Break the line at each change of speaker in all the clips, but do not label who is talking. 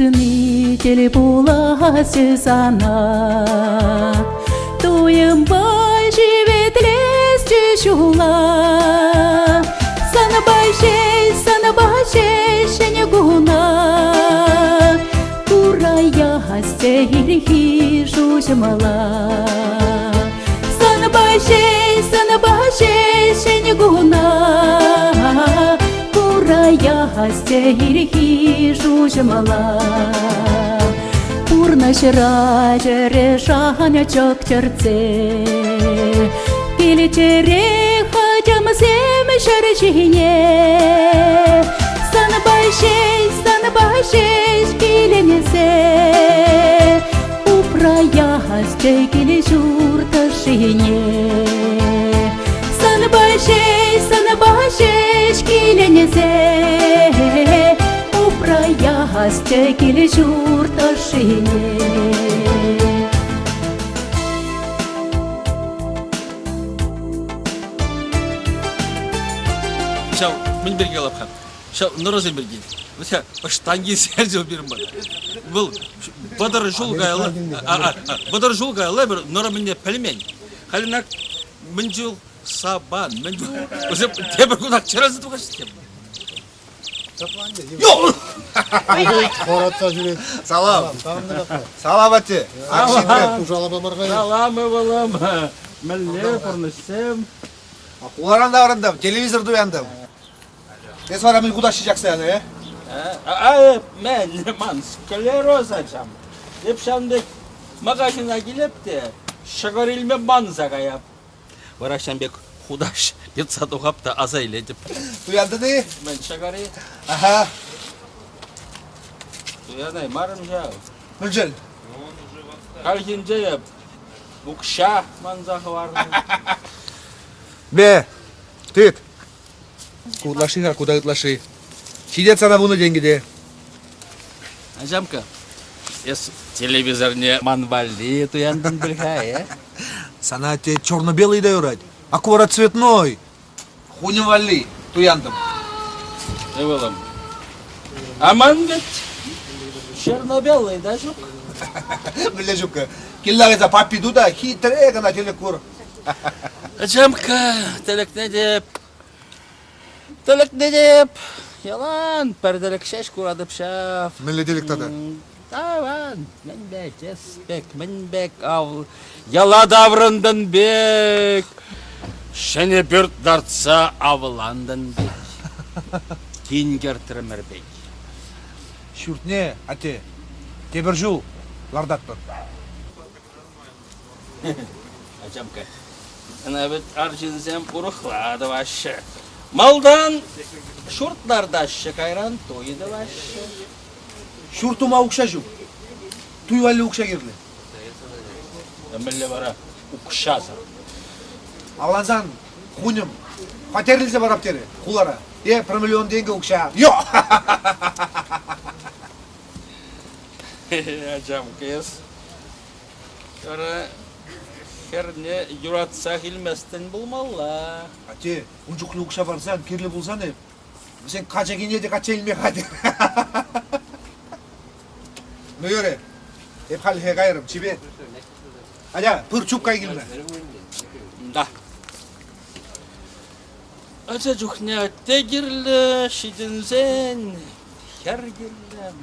ырми тӗл пуласчӗ сана. Туйӑмпа ҫивӗтлесчӗ ҫула. Санпа ҫеҫ, санпа ҫеҫ ҫӗнӗ куна. Кураясчӗ ирхи шуҫӑмла. Санпа ҫеҫ, санпа ҫеҫ ҫӗнӗ куна. Кураясчӗ ирхи шуҫӑмла. Пурнӑҫра чӗре шанчӑк чӗртсе Килчӗрех ачамсем ҫӗр ҫине. Санпа ҫеҫ, санпа ҫеҫ киленсе Упраясчӗ кил-ҫурт ӑшшине. Санпа ҫеҫ, санпа ҫеҫ киленсе Упраясчӗ кил-ҫурт ӑшшине.
Ҫав мӗн пирки калап-ха? Ҫав нӑрӑсем пирки. Вӗт-ха ӑҫтан килсе ячӗ пирӗн пата? Вӑл 30 ҫул каялла, 30 ҫул каялла эпир нӑрӑ мӗнне пӗлмен. Халь ӑна мӗн чул сапан, мӗн чул... Вӗсем тепӗр кунах чӗрӗлсе тухаҫҫӗ.
Хоратса ҫӳрет.
Салам. Салам, атте.
Салам, ывӑлӑм. Мӗнле пурнӑҫсем?
Хуларан таврӑнтӑм, телевизор туянтӑм. Эс вара мӗн хутаҫҫи ҫакса янӑ, э?
А, мӗн, ман склероз ачам. Эп ҫавӑн пек магазина килеп те ҫӑкӑр илме манса каяп. Вара ҫавӑн пек хутаҫ йӑтса тухап та аса илетӗп.
Туянтӑн-и?
Мӗн ҫӑкӑр-и?
Аха.
Туянаймарӑм ҫав.
Мӗншӗн?
Хальхинче эп укҫа манса хӑварнӑ.
Бе, тыт. Ку ытлашши-ха, куда ытлашши. Ҫитет сана вунӑ тенкӗ те.
Ачамка, эс телевизорне ман валли туянтӑн пуль-ха, э?
Сана те черно-белый да юрать, а ку вара цветной. Хунӗ валли туянтӑм.
Ывӑлӑм, а ман вӗт черно-белый да ҫук.
Мӗнле ҫуккӑ? Килла кайса паппи ту та хитре кӑна тӗлӗк кур.
Ачамка, тӗлӗкне те тӗлӗкне те ялан пӗр тӗлӗк ҫеҫ куратӑп ҫав.
Мӗнле тӗлӗк тата?
Таван, мӗн пек, эс пек, мӗн пек ав, яла таврӑнтӑн пек, ҫӗнӗ пӳрт лартса авлантӑн пек, кин кӗртрӗмӗр пек.
Ҫуртне, атте, тепӗр ҫул лартатпӑр.
Ачамка, ӑна вӗт арҫынсем урӑхла тӑваҫҫӗ. Малтан ҫурт лартаҫҫӗ, кайран туй тӑваҫҫӗ.
Ҫурт тума укҫа ҫук. Туй валли укҫа кирлӗ.
Мӗнле вара укҫасӑр?
Авлансан, хуньӑм, хваттер илсе парап терӗ хулара. Е пӗр миллион тенкӗ укҫа. Йо!
Ачамка эс Вара хӗрне юратсах илместӗн пулмалла.
Атте, ун чухлӗ укҫа парсан, кирлӗ пулсан эп вӗсен качакине те качча илме хатӗр. Ну, юрӗ, эп хальлӗхе кайрӑм, чипер. Атя, пыр чуп кай килме.
Да. Ача чухне атте кирлӗ, ҫитӗнсен хӗр кирлӗ.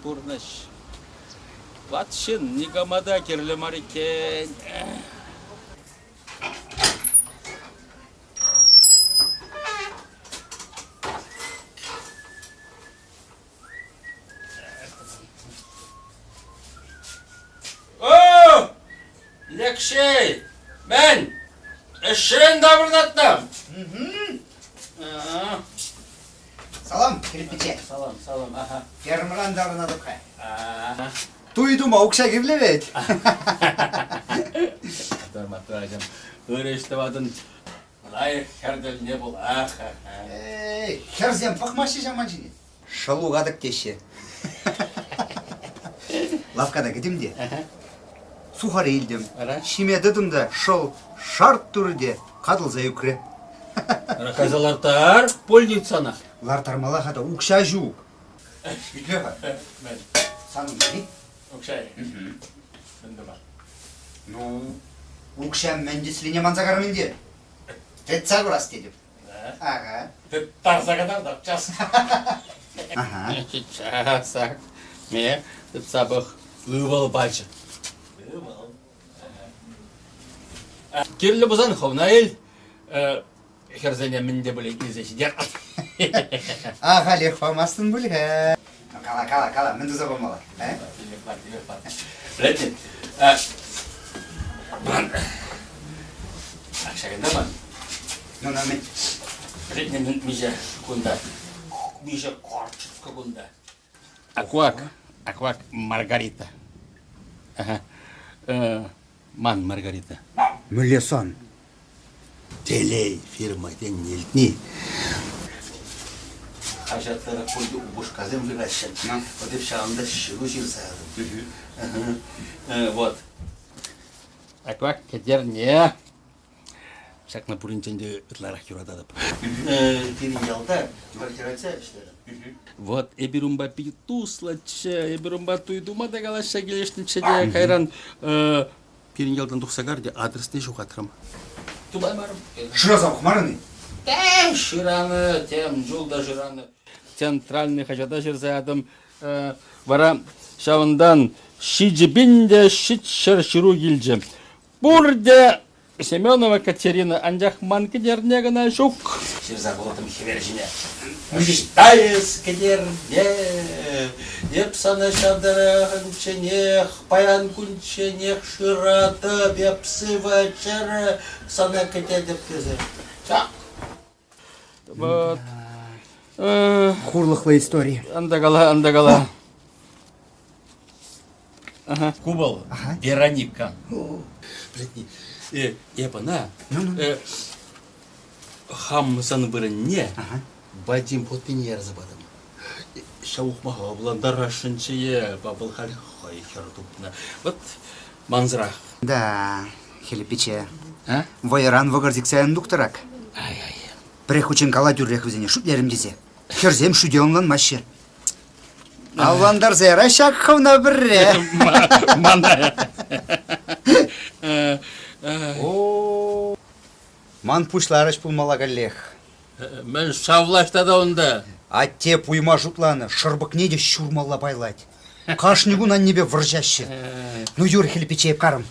Пурнӑҫ. Ват ҫын никама та кирлӗ мар иккен. О! Лекҫей! Мӗн? Ӗҫрен таврӑнаттӑм.
Салам, кирпӗче.
Салам, салам, аха.
Фермӑран таврӑнатӑп-ха. Туй тума укҫа кирлӗ вӗт.
Матур, ачам. Ырӑ ӗҫ тӑватӑн. Лайӑх хӗр тӗлне пулах.
Эй, хӗрсем пӑхмаҫҫӗ ҫав ман ҫине. Шӑлу катӑк теҫҫӗ. Лавккана кӗтӗм те сухари илтӗм. Ҫиме тытӑм та шӑл шарт турӗ те катӑлса ӳкрӗ.
Кайса лартар больницана.
Лартармалла-ха та укҫа ҫук. Итле-ха.
Мӗн?
Санӑн мӗн?
Укҫа-и? Мӗн тума?
Ну, укҫа мӗн тӗслине манса карӑм ӗнтӗ. Тытса курас тетӗп. Ага.
Тыттарса кӑтартап час.
Ага.
Часах. Ме, тытса пӑх. Ывӑл пачӗ. Ывӑл. Кирлӗ пулсан хӑвна ил. Хӗрсене мӗн те пулин илсе ҫитер.
Ахалех памастӑн пуль-ха. Кала, кала, кала, мӗн туса памалла? Э?
Пӗлетӗн, ман ак ҫакӑнта ман.
Ну, ну, мӗн?
Пӗлетӗн, миҫе кунта? Миҫе карчӑкка кунта? Аквак, аквак Маргарита. Ага. Ман Маргарита.
Мӗнле сан?
Телей фирма тенине илтни. Хаҫатра пурте упӑшкасем шыраҫҫӗ. Вот эп ҫавӑнта ҫыру ҫырса ятӑм. Вот. Аквак Кӗтерне. Ҫакна пуринчен те ытларах юрататӑп. Пирӗн ялта пӗр хӗрача ӗҫлерӗ. Вот эпир унпа питӗ туслӑччӗ, эпир унпа туй тума та калаҫса килӗшнӗччӗ те, кайран пирӗн ялтан тухса кар те адресне ҫухатрӑм. Тупаймарӑм.
Шыраса пӑхмарӑн-и?
Тем шыранӑ, тем чул та шыранӑ. Центральный хаҫата ҫырса ятӑм. Вара ҫавӑнтан 7000 те 700 ҫыру килчӗ. Пурте Семенова Катерина, анчах ман Кӗтерне кӑна ҫук. Ҫырса пултӑм хӗвел ҫине. Ӑҫта эс, Кӗтерне? Эп сана ҫав тӑрӑхӗнченех, паян кунчченех шыратӑп, эп сывӑ, чӗрӗ, сана кӗтетӗп тесе. Ҫак. Вот.
Хурлӑхлӑ истори.
Анда кала, анда кала. Ага. Ку вӑл Вероника. Эп ӑна хам сан вырӑнне Вадим Путине ярса патӑм. Ҫав ухмаха авлантарасшӑнччӗ е вӑл халь хӑй хӗр тупнӑ. Вот мансӑрах.
Да, Хӗлип пичче.
А?
Вӑйӑран вӑкӑр сиксе ан тухтӑрак.
Ай-ай.
Пӗрех хутчен кала тӳррех вӗсене шӳтлерӗм тесе. Хӗрсем шӳте ӑнланмаҫҫӗ. Авлантарса яра ҫак хӑвна пӗрре.
Мана.
О, ман пуҫларӗҫ пулмалла каллех.
Мӗн шавлаҫ тата унта?
Атте пуйма шутланӑ, шӑрпӑкне те ҫурмалла пайлать. Кашни кун аннепе вӑрҫаҫҫӗ. Ну, юр, Хӗлип пичче, эп карӑм.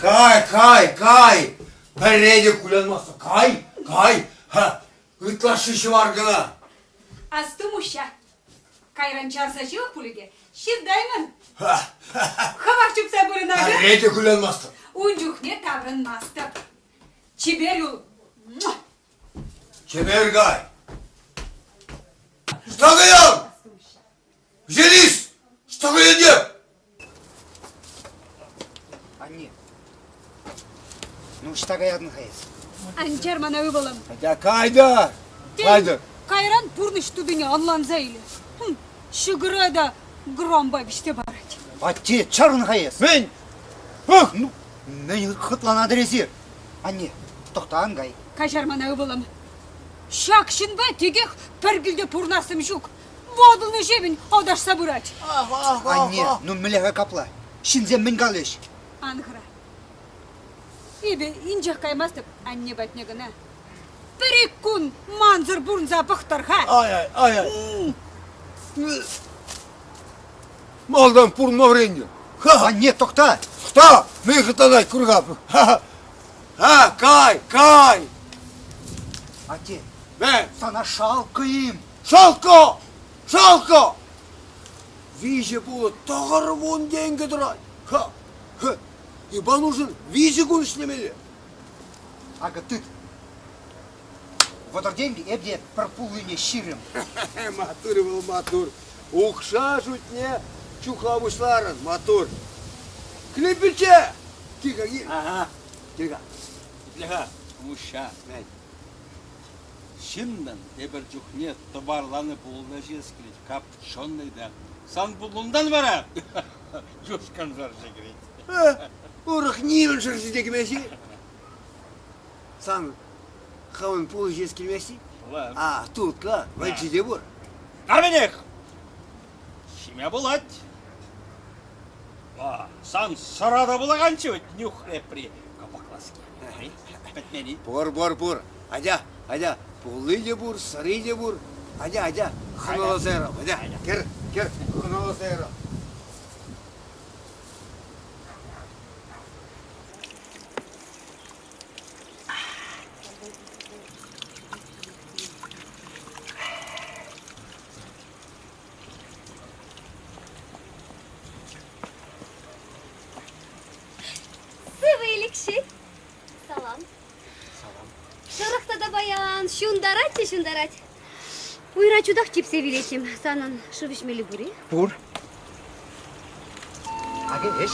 Кай, кай, кай! Пӗрре те кулянмастӑн. Кай, кай! Ха, ытлашши ҫӑвар кӑна.
Асту, Муҫҫа, кайран чарса ҫывӑх пулӗ те ҫыртаймӑн. Хӑвах чупса пырӑнакан.
Пӗрре те кулянмастӑп.
Ун чухне таврӑнмастӑп. Чипер юл.
Чипер кай. Что каян? Взялись! Что каянне?
Анне, ну ӑҫта каятӑн-ха эс?
Ан чар мана, ывӑлӑм.
Атя кайда! Кайда!
Кайран пурнӑҫ тутине ӑнланса илӗ. Ҫӑкӑра та громпа виҫсе парать.
Атте, чарӑн-ха эс!
Мӗн? Ах!
Ну, мӗн хӑтланатӑр эсир? Анне, тӑхта ан кай.
Каҫар мана, ывӑлӑм. Ҫак ҫынпа текех пӗр килте пурӑнассӑм ҫук. Ватӑлнӑ ҫемӗн аташса пырать.
Анне, ну мӗнле-ха капла? Ҫынсем мӗн калӗҫ?
Ан хӑра. Эпӗ инҫех каймастӑп анне патне кӑна. Пӗр-ик кун мансӑр пурӑнса пӑхтӑр-ха.
Ай-ай, ай-ай. Малтан пурӑнма вӗреннӗ. Ха!
Анне, тӑхта!
Тӑхта! Мӗн хӑтланать курка? Ха! Кай, кай!
Атте,
Мӗн?
сана шалкӑ-им?
Шалкӑ! Шалкӑ! Виҫӗ пулӑ 90 тенкӗ тӑрать. Ха! Ха! Иван нужен виҫӗ кун ӗҫлемелле.
Акӑ тыт. 30 тенкӗ эп те пӗр пуллине 20.
Маттур вӑл, маттур. Укҫа шутне чухла пуҫларӑн, маттур. Клепиче! Тихо, кил.
Ага.
Тихо.
Итле-ха, Муҫҫа. Ҫыннӑн тепӗр чухне тӑварланӑ пулнӑ ҫеҫ килет, копченый та. Сан пулнунтан вара юшкӑн шӑрши кӗрет.
Урӑх нимӗн шӑрши те кӗмест-и? Сан хӑвӑн пулӑ ҫиес килмест-и? А, тутлӑ, вӑлчи те пур.
Армянех! Ҫиме пулать. А, сан сӑра та пулаканччӗ вӗт нӳхрепри кӑпӑкласки. Пӗтмен-и?
Пур, пур, пур. Атя, атя, пулли те пур, сӑри те пур. Атя, атя, хӑналаса ярап, атя. Кӗр, кӗр, хӑналаса ярап.
Сывӑ, Элекҫей. Салам. Салам. Шӑрӑх тата паян ҫунтарать те ҫунтарать. Уйра чутах типсе вилетчӗм. Санӑн шыв ӗҫмелли пур-и?
Пур. Акӑ ӗҫ.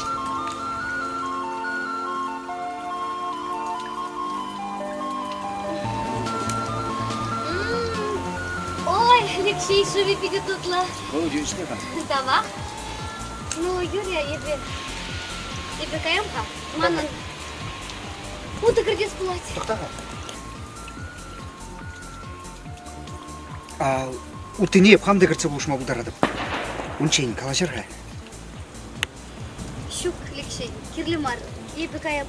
Ой, Алексей шывӗ питӗ тутлӑ.
Вӑл йӳҫнӗ-ха.
Тавах. Ну, Юрия, эпӗ... Эпӗ каям-ха. Манӑн утӑ кӗртес пулать.
Тӑхта-ха. Уттине эп хам та кӗртсе пулӑшма пултаратӑп. Унччен калаҫар-ха.
Ҫук, Лекҫей, кирлӗ мар. Эпӗ каяп.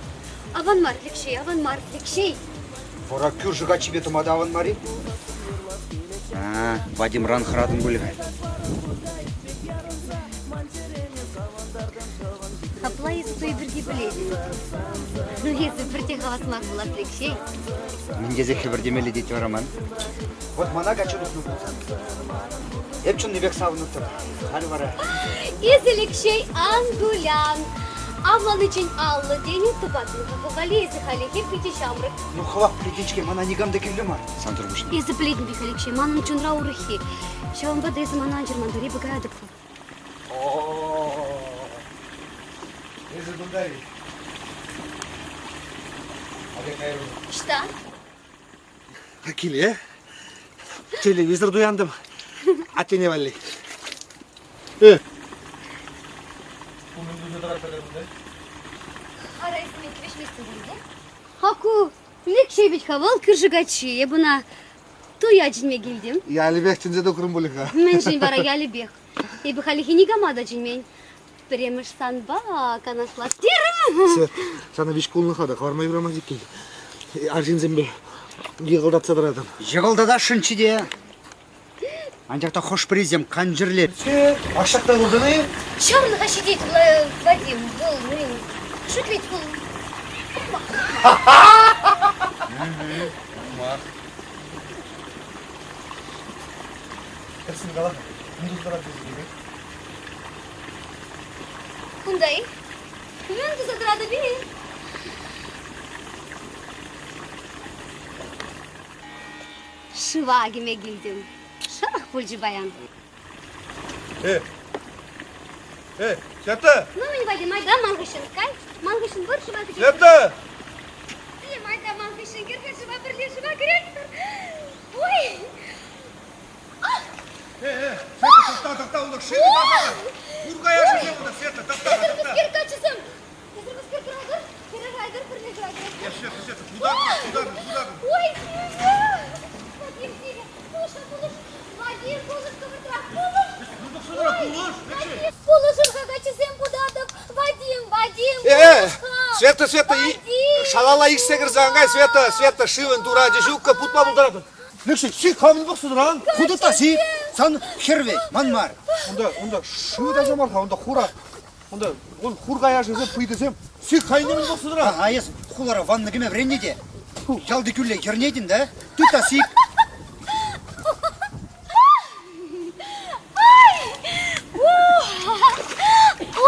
Аван мар, Лекҫей, аван мар, Лекҫей.
Вара кӳршӗ каччипе тӑма та аван мар-и? А, Вадимран хӑратӑн пуль-ха.
Апла эсӗ туй пирки пӗлетӗн. Ну, эсӗ пӗрте хавас мар пулас, Лекҫей.
Мӗн тесе хӗпӗртемелле тет вара ман? Вот мана качча тухнӑ пулсан. Эп чӑннипех савӑнӑттӑм. Халь вара...
Эсӗ, Лекҫей, ан кулян. Авланиччен 50 тенӗ тупатӑн-ха хӑвали эсӗ халӗхе питӗ ҫамрӑк.
Ну, хӑвах пӗлетӗн-ҫке, мана никам та кирлӗ мар. Сантӑр пуҫне.
Эсӗ пӗлетӗн-пе, Алексей, манӑн чунра урӑххи. Ҫавӑнпа та эсӗ мана ан чӑрмантар, эпӗ каятӑп-ха.
Эсӗ кунта-и? Атя кайрӑм.
Ӑҫта?
Киле. Телевизор туянтӑм. Аттене валли. Э.
Ара, эсӗ мен килӗшместӗн пуль те? Хаку, Лекҫей вӗт-ха вӑл кӳршӗ каччи. Эп ӑна туя чӗнме килтӗм.
Ялӗпех чӗнсе тухрӑм пуль-ха.
Мӗншӗн вара ялӗпех? Эпӗ хальлӗхе никама та чӗнмен. Пӗрремӗш санпа канашлас терӗм.
Свет, сана виҫ кунлӑха та хӑварма юрамасть иккен. Арҫынсемпе йӑкӑлтатса тӑратӑн.
Йӑкӑлтатасшӑнччӗ те. Анчах та хӑш-пӗрисем канчӗрлет.
Ашшак та куртӑн-и?
Чӑнлӑха ҫитет, Вадим. Вӑл, мӗн, шӳтлет вӑл.
Мах. Тӗрӗсне кала-ха. Мӗн туса тӑратӑн эсӗ?
Кунта-и? Мӗн туса тӑратӑп-и? Шыва кӗме килтӗм. Шӑрӑх пулчӗ паян.
Э, э, Света!
Ну, мӗн, Вадим, айта ман хыҫҫӑн кай. Ман хыҫҫӑн пыр, шыва кӗтет.
Света!
Вадим, айта ман хыҫҫӑн кӗр-ха шыва, пӗрле шыва кӗретпӗр. Ой!
Э, э, Света, тӑхта, тӑхта, улӑх шывӗ таса. Курка яшӑсем унта, Света, тӑхта, тӑхта.
Эсир каччӑсем! Эсир мӗскер тӑратӑр? Хӗре кайтӑр, пӗрле кайтӑр.
Э, Света, Света, куда, куда, куда?
Ой, сивӗ! Вадим, сивӗ! Пулӑш, пулӑш! Вадим, пулӑш хӑвӑртрах, пулӑш!
Пулӑш,
Пулӑшӑр-ха, каччӑсем, путатӑп! Вадим, Вадим,
Э,
пулӑш-ха!
Света, Света, шалала ишсе кӗрсе ан кай, Света, Света, шывӑн турачӗ ҫуккӑ, путма пултаратӑн.
Леши, сик хамӑн пӑхсӑран.
Хутӑ та сик. Сан хӗр вӗт, ман мар.
Унта, унта шыв та мар-ха, унта хура. Унта он хур каяшӗсем, пыйтӑсем. Сик хайне мӗн пӑхсӑран.
А эс хулара ванна кӗме вӗреннӗ те. Ялти кӳлле йӗрнетӗн да? Тыт та сик.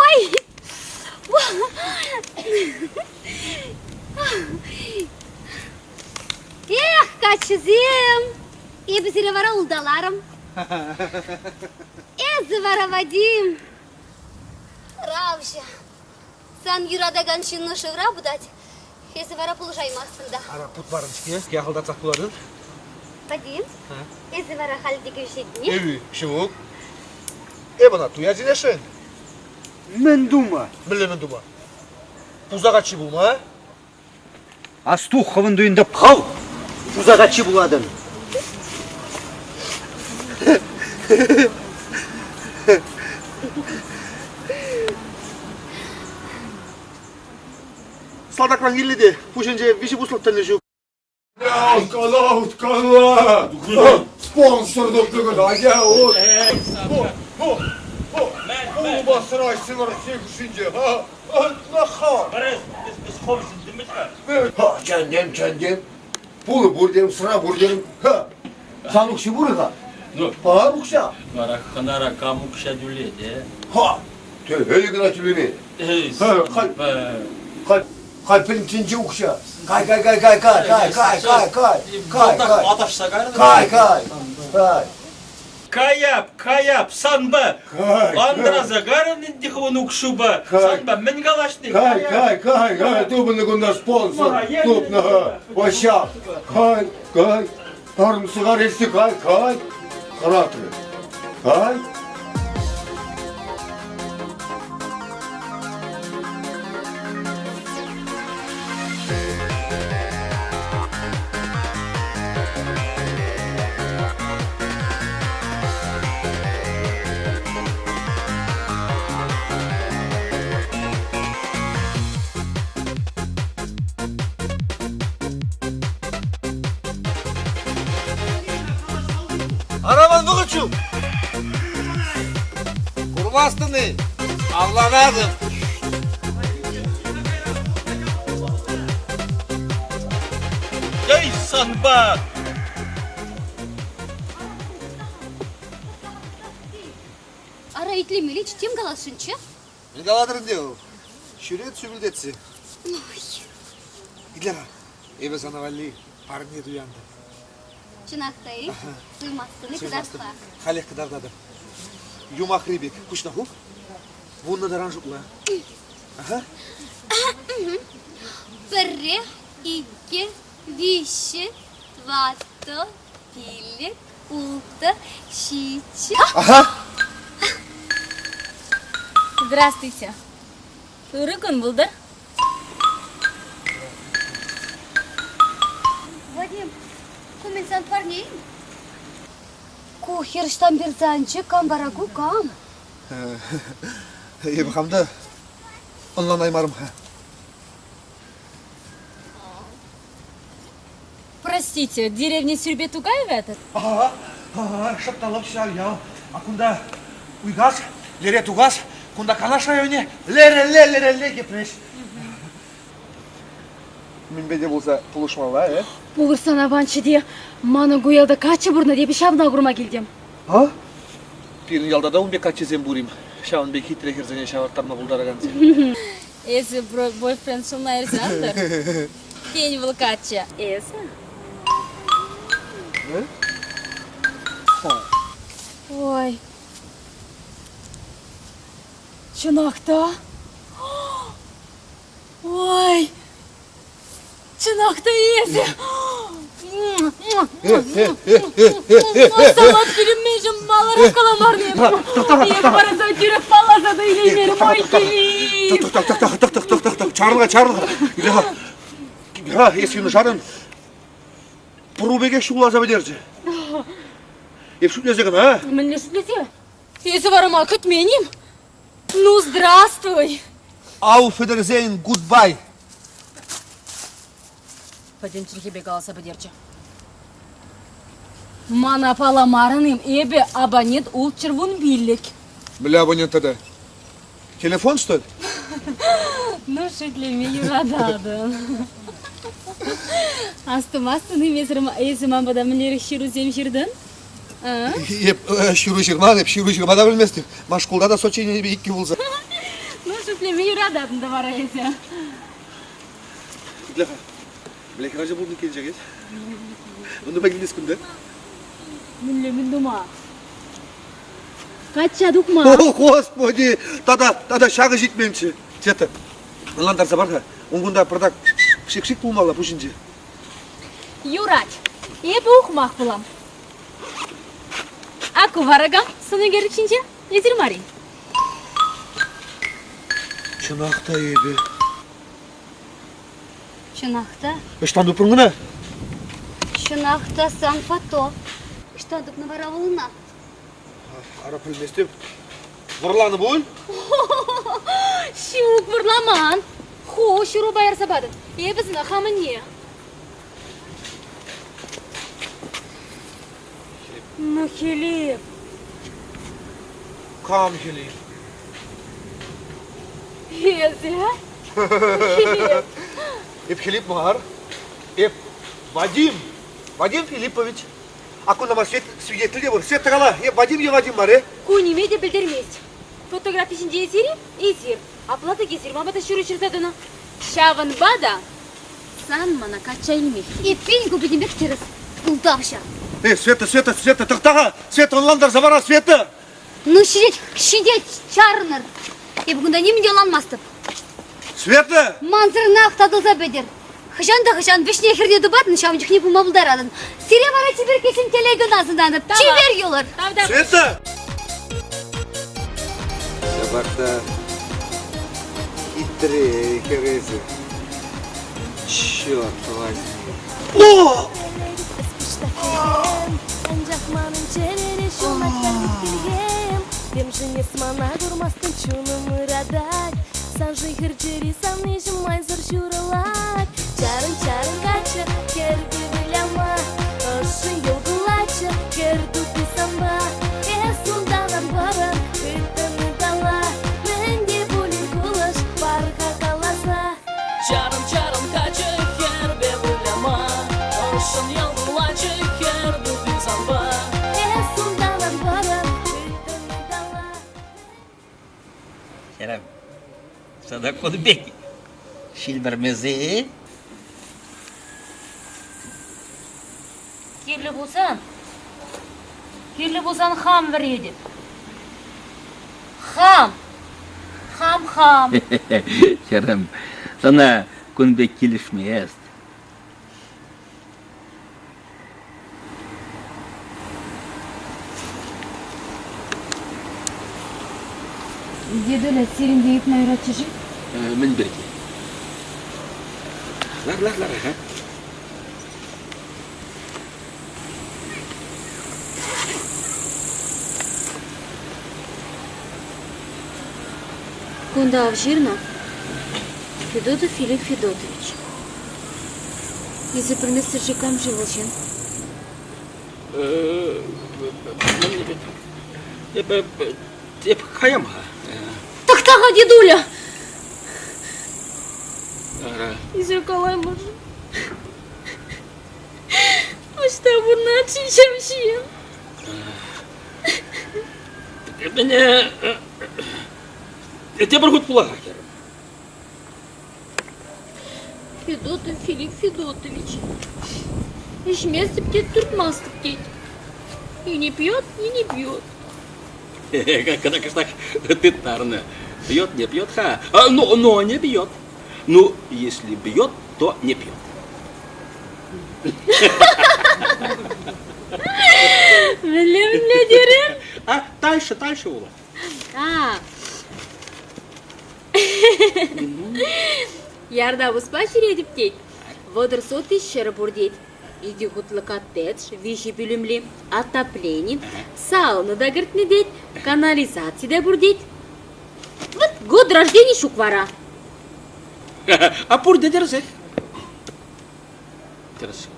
Ой! Эх, каччӑсем! Эпӗ сире вара улталарӑм. Эсӗ вара, Вадим, хӑравҫӑ. Сан юратакан ҫынну шывра путать, эсӗ вара пулӑшаймастӑн та.
Ара, путмарӑн-ҫке, яхӑлтатсах пулатӑн.
Вадим, эсӗ вара халь те кӗвӗҫетне?
Эви, ҫук. Эп ӑна туя чӗнесшӗн.
Мӗн тума?
Мӗнле мӗн тума? Пуса каччи пулма?
Асту, хӑвӑн туйӑнта хӑв пуса каччи пулатӑн.
Салтакран килнӗ те пуҫӗнче виҫӗ пуслӑх тӗллӗ ҫук.
Уткала, уткала! Спонсор тупнӑ кӑна, я вот. Улма сӑраҫсӑлӑр хушшинче, а? Наха! Ха, чӗнтӗм, чӗнтӗм. Пулӑ пур терӗм, сӑра пур терӗм. Ха, сан укҫи пур-ха.
Ну,
Пар укҫа.
Вара хӑнара кам укҫа тӳлет, э?
Ха, ӗлӗк кӑна тӳлемен.
Эй,
Халь, халь пӗтӗм тӗнче укҫа. Кай, кай, кай, кай, кай, кай, кай, кай, кай, кай, кай.
Аташса кайрӑн.
Кай, кай, кай.
Каяп, каяп, санпа.
Кай,
Андраса карӑн ӗнтӗ хӑвӑн укҫупа. Санпа мӗн калаҫни?
Кай, кай, кай, кай, тупӑннӑ кунта спонсор. Тупнӑ, Ваҫҫа. Кай, кай, тарӑн сӑгар илсе кай, кай. Хӑратрӗ. Кай.
Араман вӑхӑт ҫук. Курмастӑн-и? Авланатӑп.
Эй, санпа!
Ара, итлемеллеччӗ, тем каласшӑнччӗ.
Мӗн калатӑр ӗнтӗ вӑл? Ҫӳрет сӳпӗлтетсе. Итле-ха, эпӗ сана валли парне туянтӑм.
Чӑнах та-и? Суймастӑн-и кӑтартса?
Халех кӑтартатӑп. Юмахри пек куҫна хуп, вуннӑ таран шутла. Аха.
Пӗрре, иккӗ, виҫҫӗ, тӑваттӑ, пилӗк, улттӑ, ҫиччӗ.
Аха.
Здравствуйте. Ырӑ кун пултӑр.
Вадим, ку мӗн сан парне-им? Ку хӗр ӑҫтан персе анчӗ, кам вара ку, кам?
Эпӗ хам та ӑнланаймарӑм-ха.
Простите, деревня Сюрбе-Тугаева этот?
Ага, ага, шӑп та лӑп ҫав ял. А кунта Уйкас, лере Тукас, кунта Канаш районӗ, лерелле, лерелле Йӗпреҫ. Мӗнпе те пулса пулӑшмалла, э?
Пулӑшсан аванччӗ те, манӑн ку ялта каччӑ пурнать, эпӗ ҫавна курма килтӗм.
А? Пирӗн ялта та ун пек каччӑсем пур-им? Ҫавӑн пек хитре хӗрсене ҫавӑрттарма пултаракансем.
Эсӗ бойфренд ҫулна илсе ан тӑр. Тен, вӑл каччӑ. Эсӗ? Ой. Чӑнах та? Ой! Чӑнах та эсӗ! Салат пӳлӗммешӗн маларах каламарним. Эп параса тӳрех палласа та илеймерӗм. Ой, килим!
Тӑх, тӑх, тӑх, тӑх, тӑх, тӑх, тӑх, тӑх, чарӑн-ха, чарӑн-ха. Ха, эс юнашарӑн пӑру пекех ҫулласа пӗтерчӗ. Эп шӳтлесе кӑна.
Мӗнле шӳтлесе? Эсӗ вара ма кӗтмен-им? Ну, здравствуй!
Auf Wiedersehen, goodbye!
Пӗтӗм чӗлхепе каласа пӗтерчӗ. Мана паламарӑн-им эпӗ абонент ултҫӗр вунпиллӗк.
Бля, абонент тата. Телефон, что ли?
Ну, шӳтлеме юрататӑн. Астумастӑн-им эсӗ ман пата мӗнлерех ҫырусем ҫыртӑн?
Эп ҫыру ҫырман, эп ҫыру ҫырма та пӗлместӗп. Ман шкулта та сочиненипе иккӗ пулса.
Ну, шӳтлеме юрататӑн та вара эсӗ.
Итле-ха, бля, хӗрача пулнӑ килчӗ Мӗн тума килнӗ кунта?
Мӗнле мӗн тума? Качча тухма.
О, Господи! Тата, тата ҫакӑ ҫитменччӗ. Света, ӑнлантарса пар-ха. Ун кунта пӑртак шик-шик пулмалла пуҫӗнче.
Юрать. Эпӗ ухмах пулам. А ку вара кам сӑн ӳкерчӗк ҫинче? Эсир мар-и?
Чӑнах та эпӗ.
Чӑнах та.
Ӑҫтан тупрӑн кӑна?
Чӑнах та сан фото. Ӑҫтан тупнӑ вара вӑл ӑна?
Ара пӗлместӗп. Вӑрланӑ пуль?
Ҫук, вӑрламан. Ху ҫырупа ярса патӑн. Эпӗ сана хамӑнне.
Ну, Хӗлип.
Кам Хӗлип?
Эсӗ? Хӗлип.
Эп Хӗлип мар. Эп Вадим. Вадим Филиппович. А кунта ман свидетель те пур. Света кала, эп Вадим е Вадим мар, э?
Ку ниме те пӗлтермест. Фотографи ҫинче эсир-и? Эсир. Апла тӑк эсир ман пата ҫыру ҫырса тӑнӑ. Ҫавӑнпа та сан мана качча илмех.
Эппин, ку пӗтӗмпех тӗрӗс. Ултавҫӑ.
Эй, Света, Света, Света, тӑхта-ха! Света, ӑнлантарса пара, Света!
Ну, ҫитет, ҫитет, чарӑнӑр. Эпӗ кунта нимӗн те ӑнланмастӑп.
Света!
Мансӑрӑнах татӑлса пӗтӗр. Хӑҫан та хӑҫан вӗҫне-хӗрне тупатӑн, ҫавӑн чухне пулма пултаратӑн. Сире вара чиперккесен телей кӑна сӑнанӑ. Чипер юлӑр!
Света!
Ҫапах та хитре хӗр эсӗ. Черт возьми.
О!
Анчах манӑн чӗрере ҫунать халь хӗлхем. Темшӗн эс мана курмастӑн, чунӑм ыратать. Саншӑн хӗр чӗри савниҫӗм майсӑр ҫурӑлать. Чарӑн, чарӑн каччӑ, хӗрпе выляма. Ӑшшӑн йӑл кулатчӗ, хӗр тути санпа. Эс унтан ан пӑрӑн, хыттӑн ытала. Мӗн те пулин кулӑш пар-ха каласа.
Чарӑн, чарӑн каччӑ, хӗрпе выляма. Ӑшшӑн йӑл кулатчӗ, хӗр тути санпа.
Эс унтан ан пӑрӑн, хыттӑн ытала.
Хӗрӗм, сана кун пек ҫил вӗрмесе.
Кирлӗ пулсан, кирлӗ пулсан хам вӗретӗп. Хам! Хам-хам!
Хӗрӗм, сана кун пек килӗшмест.
Дедуля, сирӗн те ыйтма юратчӗ-ши?
Мӗн пирки? Лар, лар, лар, ага.
Кунта ав ҫырнӑ Федотов Филипп Федотович. Эсӗ пӗлместӗр-ши кам-ши вӑл ҫын?
Эпӗ эп каям-ха.
Тӑхта-ха, дедуля! Эсӗ калаймӑр-ши? Ӑҫта пурӑнать-ши ҫав ҫын?
Мӗне тепӗр хут пулах-ха, хӗрӗм.
Федотов Филипп Федотович. Ӗҫместӗп тет, туртмастӑп тет. И не пьет, и не бьет.
Кӑна кӑштах тыттарнӑ. Пьет, не пьет-ха. Но, но не бьет. Ну, если бьет, то не пьет.
Мӗнле, мӗнле терӗн?
А, дальше, дальше ула.
А. Ярда пуспа ҫӳретӗп тет. 30 сотый ҫӗр пур тет. Икӗ хутлӑ коттедж, виҫӗ пӳлӗмли, отоплени, сауна та кӗртнӗ тет, канализаци те пур тет. Вот год рождения ҫук вара.
А пурте тӗрӗсех. Тӗрӗс.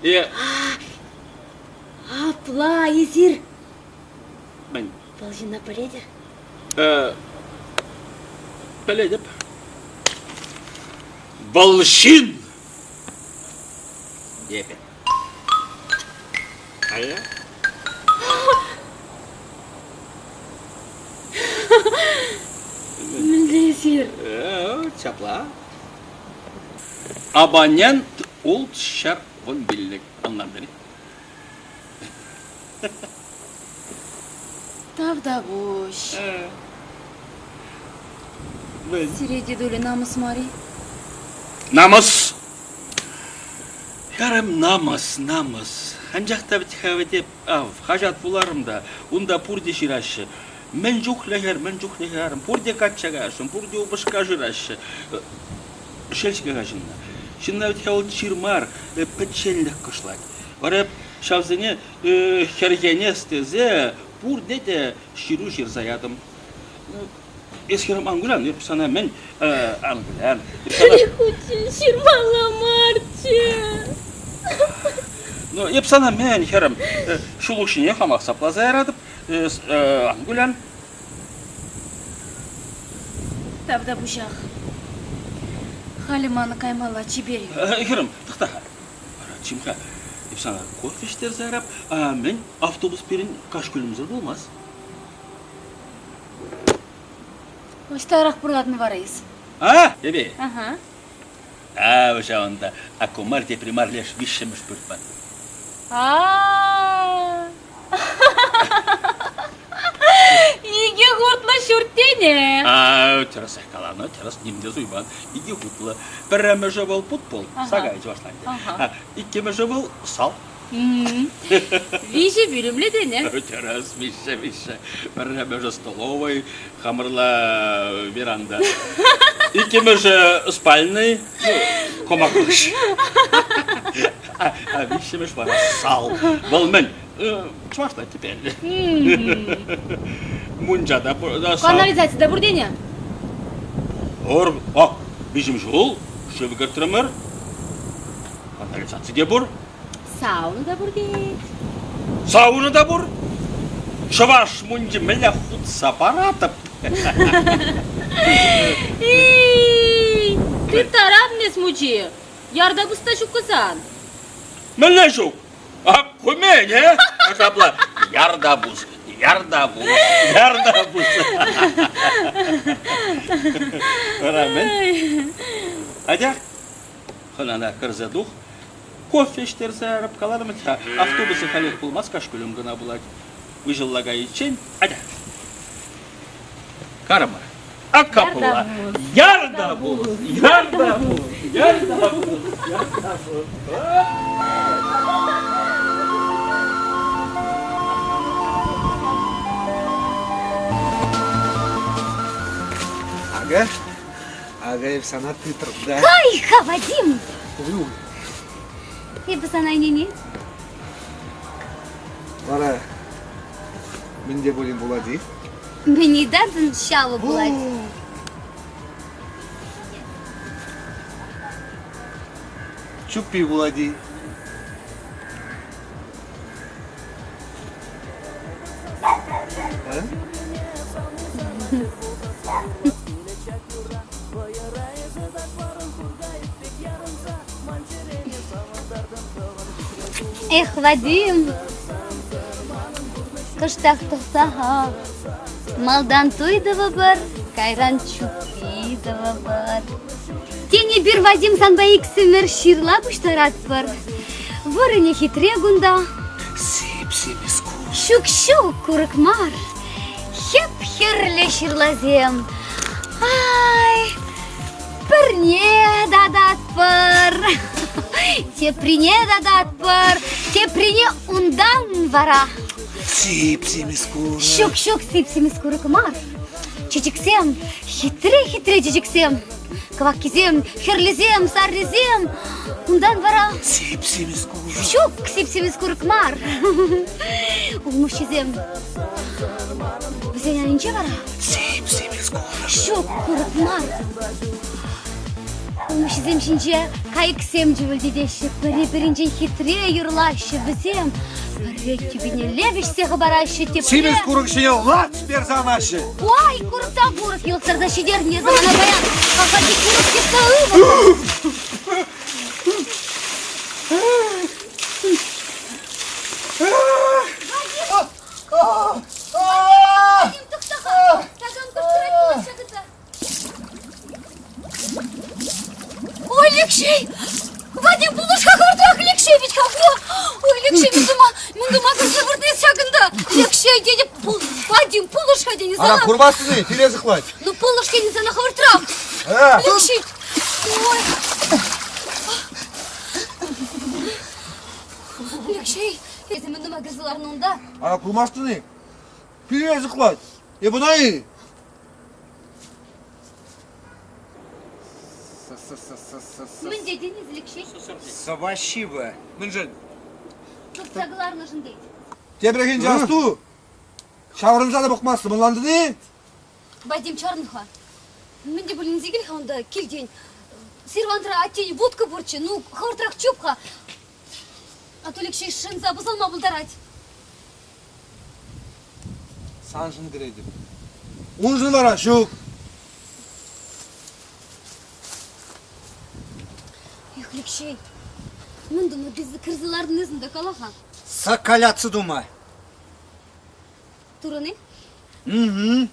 Е...
Апла эсир
Мӗн?
Вӑл ҫынна пӗлетӗр?
Пӗлетӗп. Вӑл ҫын! Эпӗ. А я?
Мӗнле эсир?
Ҫапла. Абонент улт 115 ӑнлантӑр-и?
Тавтапуҫ. Сире дедуля намӑс мар-и?
Намӑс! Хӗрӗм, намӑс, намӑс. Анчах та вӗт-ха вӗт эп, ав, хаҫат вуларӑм та, унта пурте ҫыраҫҫӗ. Мӗн чухлӗ хӗр, мӗн чухлӗ хӗрарӑм, пурте качча каясшӑн, пурте упӑшка шыраҫҫӗ. Шел-ҫке-ха ҫынна. Ҫынна вӗт-ха вӑл чир мар, пӗчченлӗх кӑшлать. Вара эп ҫавсене хӗрхенес тесе пурне те ҫыру ҫырса ятӑм. Эс хӗрӗм ан кулян, эп сана мӗн ан кулян.
Хутчен ҫырмалла марччӗ.
Ну, эп сана мӗн, хӗрӗм, ҫул укҫине хамах сапласа яратӑп. Ан кулян.
Тавтапуҫах. Халӗ ман каймалла чипер.
Хӗрӗм, тӑхта-ха. Чим-ха, эп сана кофе ӗҫтерсе ярап. Мӗн, автобус пирӗн каҫ кӳлӗмсӗр пулмасть.
Ӑҫтарах пурӑнатӑн вара эс?
А, эпӗ?
Ага.
А, ҫавӑнта. Аку мар, тепри мар, леш виҫҫӗмӗш пӳрт ман.
А. Икӗ хутлӑ ҫурт тенӗ.
А, тӗрӗсех каланӑ, тӗрӗс ним те суйман. Икӗ хутлӑ. Пӗрремӗшӗ вӑл путпол, сакай чӑвашла ӗнтӗ. Иккӗмӗшӗ вӑл сал.
Виҫӗ пӳлӗмлӗ тенӗ.
Тӗрӗс, виҫҫӗ, виҫҫӗ. Пӗрремӗшӗ столовӑй, хамӑрла веранда. Иккӗмӗшӗ спальнӑй, ну, комакуҫ. А виҫҫӗмӗш вара сал. Вӑл мӗн? Чӑвашла теперь. Мунча та пур.
Канализаци та пур тенӗ?
Пур. О, виҫӗм ҫул шыв кӗртрӗмӗр. Канализаци те пур.
Сауна та пур тет.
Сауна та пур. Чӑваш мунчи мӗнле хутса паратӑп.
Эй, ты тараннес мучи. Ярда пуста ҫуккӑ сан.
Мӗнле ҫук? А кумен, э? Ҫапла ярда пус, ярда пус, ярда пус. Вара мӗн? Атя, хӑнана кӗрсе тух. Кофе ӗҫтерсе ярап каларӑм-ха. Автобусӗ халех пулмасть, кашкулӗм кӑна пулать. Выҫӑлла кайиччен, атя. Карӑмӑр. Акапла. Ярда пул, ярда пул, ярда пул, ярда пул.
Ага, ага, эп сана тытрӑм, да?
Кай-ха, Вадим! Эпӗ сана ӗненет.
Вара мӗн те пулин пулать-и?
Мӗн ыйтатӑн, ҫавӑ пулать.
Чуппи пулать-и?
Эх, Вадим, кӑштах тӑхта-ха. Малтан туй тӑвӑпӑр, кайран чуппи тӑвӑпӑр. Тен, эпир Вадим санпа иксӗмӗр ҫырла пуҫтаратпӑр. Вырӑнӗ хитре кунта.
Сип-симӗс курӑк.
Ҫук-ҫук, курӑк мар. Хӗп-хӗрлӗ ҫырласем. Ай, пӗрне тататпӑр, теприне тататпӑр, теприне унтан вара.
Сип-симӗс курӑк.
Ҫук-ҫук, сип-симӗс курӑк мар. Чечексем, хитре-хитре чечексем. Кӑваккисем, хӗрлисем, саррисем. Унтан вара...
Сип-симӗс курӑк.
Ҫук, сип-симӗс курӑк мар. Улмуҫҫисем. Вӗсен айӗнче вара...
Сип-симӗс курӑк.
Ҫук, курӑк мар. Улмуҫҫисем ҫинче кайӑксем чӗвӗлтетеҫҫӗ, пӗри-пӗринчен хитре юрлаҫҫӗ. Вӗсем пӗрре тӳпенелле вӗҫсе хӑпараҫҫӗ, тепре...
Симӗс курӑк ҫине лач персе анаҫҫӗ.
Ой, курӑк та курӑк юлтарса ҫитернӗ эсӗ мана паян. Хахати курӑк йӑтса ывӑл. Вадим, тӑхта-ха! Такам кӑшкӑрать пулас ҫакӑнта. Ой, Алексей! Вадим, пулӑш-ха хӑвӑртрах, Алексей ведь-ха ку! Ой, Алексей, мӗн тума, мӗн тума кӗрсе выртнӑ ҫакӑнта? Алексей, тетӗп, Вадим, пулӑш-ха тенӗ сана.
Ара, курмастӑн-и? Пире сыхлать.
Ну, пулӑш тенӗ сана хӑвӑртрах. Алексей, ой. Алексей, эсӗ мӗн тума кӗрсе ларнӑ унта?
Ара, курмастӑн-и? Пире сыхлать. Эп ӑна-и?
Мӗн тетӗн, Алексей?
Сӑваҫҫи-ва.
Мӗншӗн?
Туртса кӑларнӑшӑн тет.
Тепрехинче асту, ҫаврӑнса та пӑхмастӑн, ӑнлантӑн-и?
Вадим, чарӑн-ха. Мӗн те пулин илсе кил-ха унта килтен. Сервантра аттен вутка пурччӗ, ну, хӑвӑртрах чуп-ха. А то Алексей шӑнса пӑсӑлма пултарать.
Саншӑн кӗретӗп. Уншӑн вара ҫук.
Эх, Алексей, мӗн тума кӗрсе лартӑн эс унта, кала-ха.
Соколяться тума.
Турӑн-и?
Угу.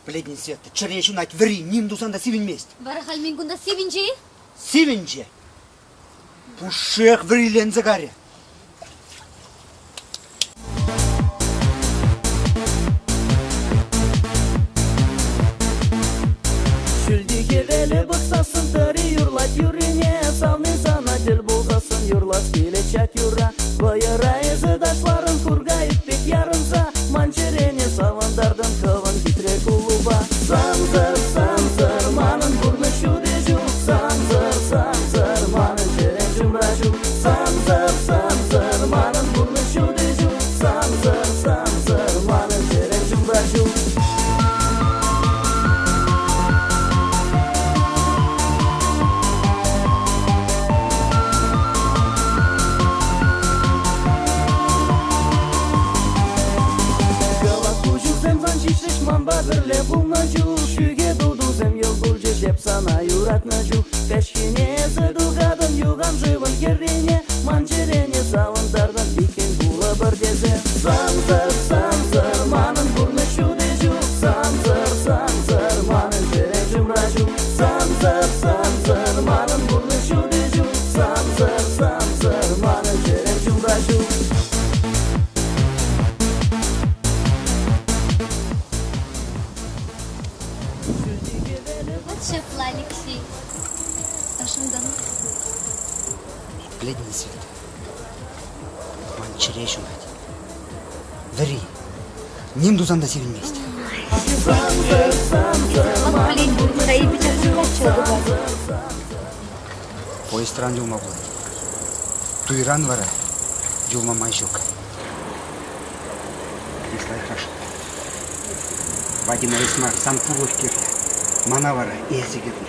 Пӗлетӗн, Света, чӗре ҫунать, вӗри, ним тусан та сивӗнмест.
Вара халь мӗн кунта сивӗнчӗ-и?
Сивӗнчӗ. Пушшех вӗриленсе карӗ.
Ҫӳлти хӗвеле пӑхсассӑн тӑри юрлать юррине, Савни сана тӗл пулсассӑн юрлас килет ҫак юрра. Вӑйӑра эсӗ ташларӑн курка пек ярӑнса, Ман чӗрене савӑнтартӑн хӑвӑн хитре куллупа. Сансӑр, сансӑр, манӑн пурнӑҫ ҫути ҫук. Сансӑр, сансӑр, манӑн чӗрем ҫумра ҫук. Сансӑр, сансӑр, манӑн пурнӑҫ ҫути ҫук. Сансӑр, сансӑр, манӑн чӗрем ҫумра ҫук. Кӑвак куҫусем сан ҫиҫрӗҫ манпа пӗрле пулнӑ чух Ҫӳхе тутусем йӑл кулчӗҫ эп сана юратнӑ чух Каҫхине эсӗ тухатӑн юхан шывӑн хӗррине Ман чӗрене савӑнтартӑн иккен пулӑпӑр тесе Сансӑр, сансӑр, манӑн пурнӑҫ ҫути ҫук Сансӑр, сансӑр, манӑн чӗрем ҫумра ҫук Сансӑр, сансӑр, манӑн пурнӑҫ ҫути ҫук Сансӑр, сансӑр, манӑн чӗрем ҫумра ҫук
Вот ҫапла, Алексей. Ӑшӑнтӑм.
Пӗлетӗн, Света, ман чӗре ҫунать. Вӗри. Ним тусан та сивӗнмест. Поездран юлма пулать. Туйран вара юлма май ҫук. Лайӑхрах Вадима эс мар, сан пурлӑх кирлӗ. Мана вара эсӗ кирлӗ.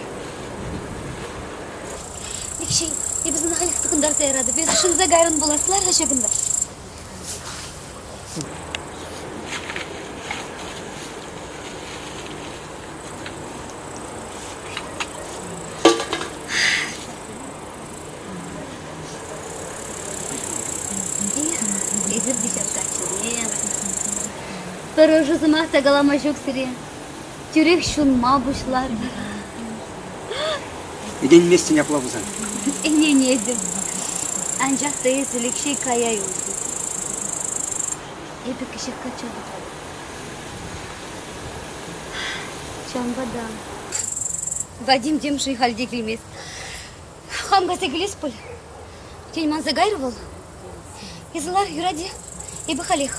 Алексей, эпӗ сана халех тӑхӑнтарса яратӑп. Эсӗ шӑнса кайрӑн пулас, лар-ха ҫакӑнта. Эсир те ҫав каччӑсем. Пӗр ӑшӑ сӑмах та калама ҫук сире. Тӳрех ҫунма пуҫлатӑр.
Ӗненместӗн апла пулсан?
Ӗненетӗп. Анчах та эсӗ Лекҫей кая юлтӑн. Эпӗ кӗҫех качча тухатӑп. Ҫавӑнпа та Вадим темшӗн халь те килмест. Хам кайса килес пуль. Тен, манса кайрӗ вӑл? Эсӗ лар, юрать-и? Эпӗ халех.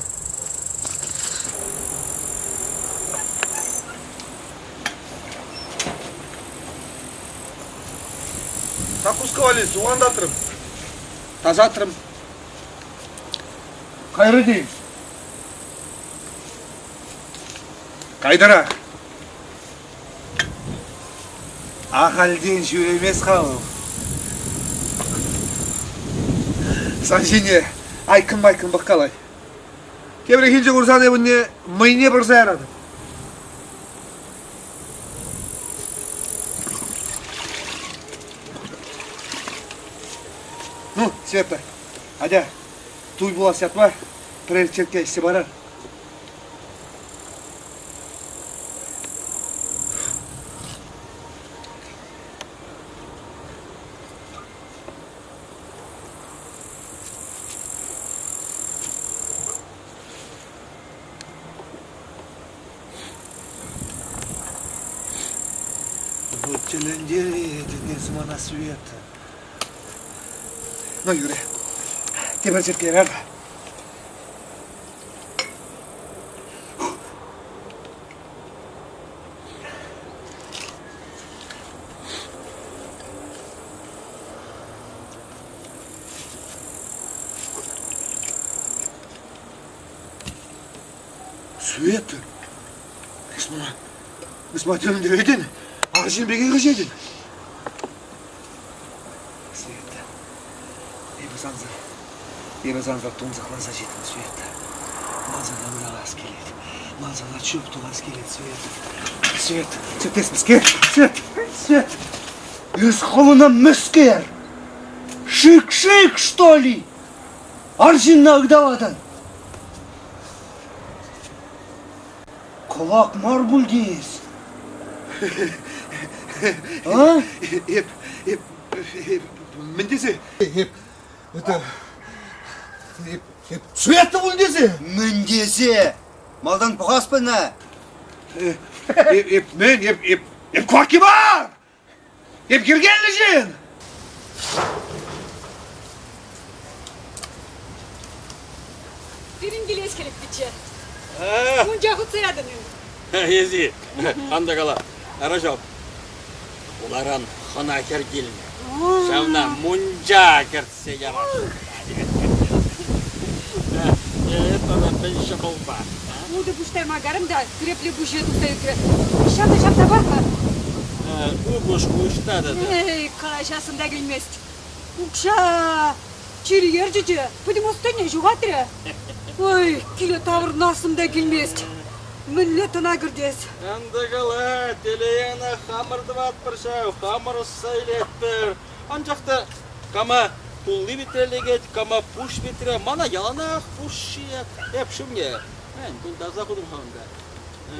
Закуска валли сухан татрӑм, тасатрӑм. Кайрӗ тейӗн. Кайтӑрах. Ахальтен ҫӳремест-ха вӑл. Сан ҫине айккӑн-майккӑн пӑхкалать. Тепрехинче курсан эпӗ мӑйне пӑрса яратӑп. Ну, Света, атя, туй пулас ятпа пӗрер черкке ӗҫсе парар. Вот тӗлӗнтеретӗн эс мана, Света. Ну, юрӗ. Тепӗр черкке ярар-ха. Света, эс мана, эс мана тӗлӗнтеретӗн, арҫын пекех ӗҫетӗн. Света, эпӗ сансӑр, эпӗ сансӑр тунсӑхласа ҫитрӗм, Света. Ман сана ыталас килет, ман сана чуп тӑвас килет, Света. Свет, Свет, эс мӗскер? Свет, Свет, эс хӑвна мӗскер? Шик-шик, что ли? Арҫынна ыталатӑн. Кӑлак мар пуль тейӗс. А?
Эп, эп, эп, мӗн тесе? Эп, это, эп, эп Света пуль тесе?
Мӗн тесе? Малтан пӑхас пына.
Эп, эп, мӗн, эп, эп, эп кваки мар! Эп йӗркеллӗ ҫын!
Пирӗн килес килет пичче. Мунча хутса ятӑн-им?
Ези, ан та кала. Ара ҫав, хуларан хӑна хӗр килнӗ. Ҫавна мунча кӗртсе ярасшӑн. Эп ӑна мӗн ҫӑмӑлпа?
Утӑ пуҫтарма карӑм та кӗрепле пуҫӗ тухса ӳкрӗ. Ҫавна ҫапса пар-ха.
Упӑшку ӑҫта тата?
Эй, калаҫассӑм та килмест. Укҫа чир ерчӗ те пӗтӗм ӑс-тӑнне ҫухатрӗ. Ой, киле таврӑнассӑм та килмест. Мӗнле тӑна кӗртес?
Ан та кала, телее ӑна хамӑр тӑватпӑр ҫав, хамӑр ӑсса илетпӗр. Анчах та кама тулли витре лекет, кама пуш витре, мана яланах пуш ҫиет. Эп шывне, мӗн, тултарса хутӑм-ха унта.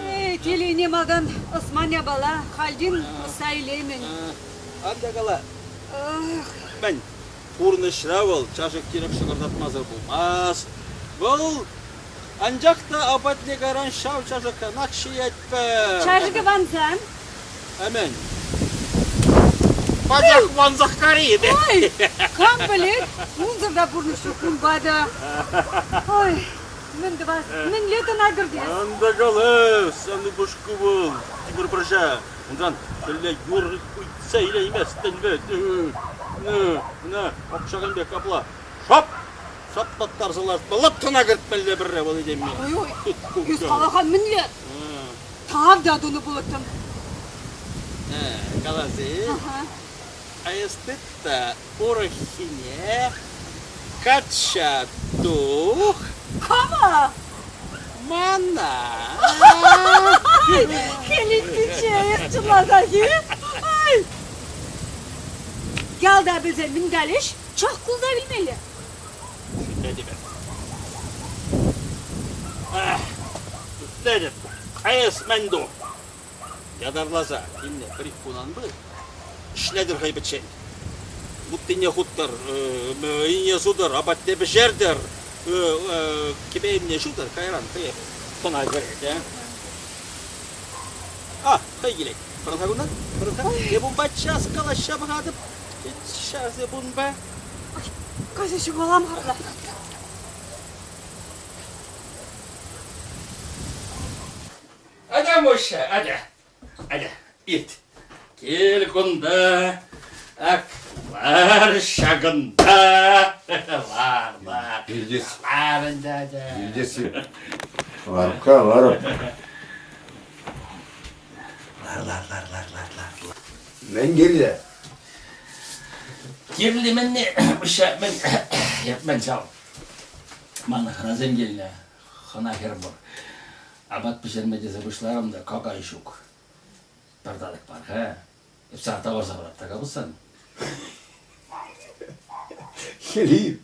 Эй, телейне малтан ӑсман япала, хальтен ӑсса илеймӗн.
Ан та кала. Мӗн, пурнӑҫра вӑл чашӑк-тирӗк шӑкӑртатмасӑр пулмасть. Вӑл анчах та апатне кайран ҫав чашӑкранах ҫиетпӗр.
Чашӑкӗ вансан?
Мӗн? Пачах вансах кари.
Ой, кам пӗлет, унсӑр та пурнӑҫ ҫук унпа та. Ой, мӗн тӑвас, мӗнле тӑна кӗртес?
Ан та кала, сан упӑшку вӑл, тимӗр пӑрҫа. Унтан хӗлле юр ыйтса илейместӗн вӗт. На, ӑпшакан пек капла. Шап! Шаплаттарса лартма, лӑп тӑна кӗртмелле пӗрре вӑл этемме.
Ой-ой, эс калахан мӗнле? Тав та тунӑ пулӑттӑм.
Калас-и? А эс тыт та урӑххине качча тух.
Кама?
Мана.
Хӗлип пичче, эс чӑнласах-и? Ай! Ялта пӗлсен мӗн калӗҫ? Чӑх кулса вилмелле.
Шӳтлетӗп. Шӳтлетӗп. Эс мӗн ту? Ятарласа килнӗ пӗр-ик кун ан пыр. Ӗҫлетӗр хӑй пӗччен. Вуттине хуттӑр, ине сутӑр, апатне пӗҫертӗр, кӗпе-йӗмне ҫутӑр, кайран хӑех тӑна кӗрет, а? А, хӑй килет. Пӑрӑн-ха кунтан, пӑрӑн-ха. Эп унпа час калаҫса пӑхатӑп. Час эп унпа.
Кайса ҫухалам-ха.
Атя, Муся, атя. Атя, ирт. Кил кунта. Ак, лар ҫакӑнта. Лар, лар.
Илтес.
Лар ӗнтӗ, атя.
Илтес. Ларка, ларӑп.
Лар, лар, лар, лар, лар, лар.
Мӗн кирлӗ?
Кирли мӗнне, Муся, мӗн, мӗн ҫав. Ман хӑнасем килнӗ. Хӑна хӗр пур. Апат пӗҫерме тесе пуҫларӑм та какай ҫук. Пӗр татӑк пар-ха. Эп сана тавӑрса парап така пулсан.
Хӗлип,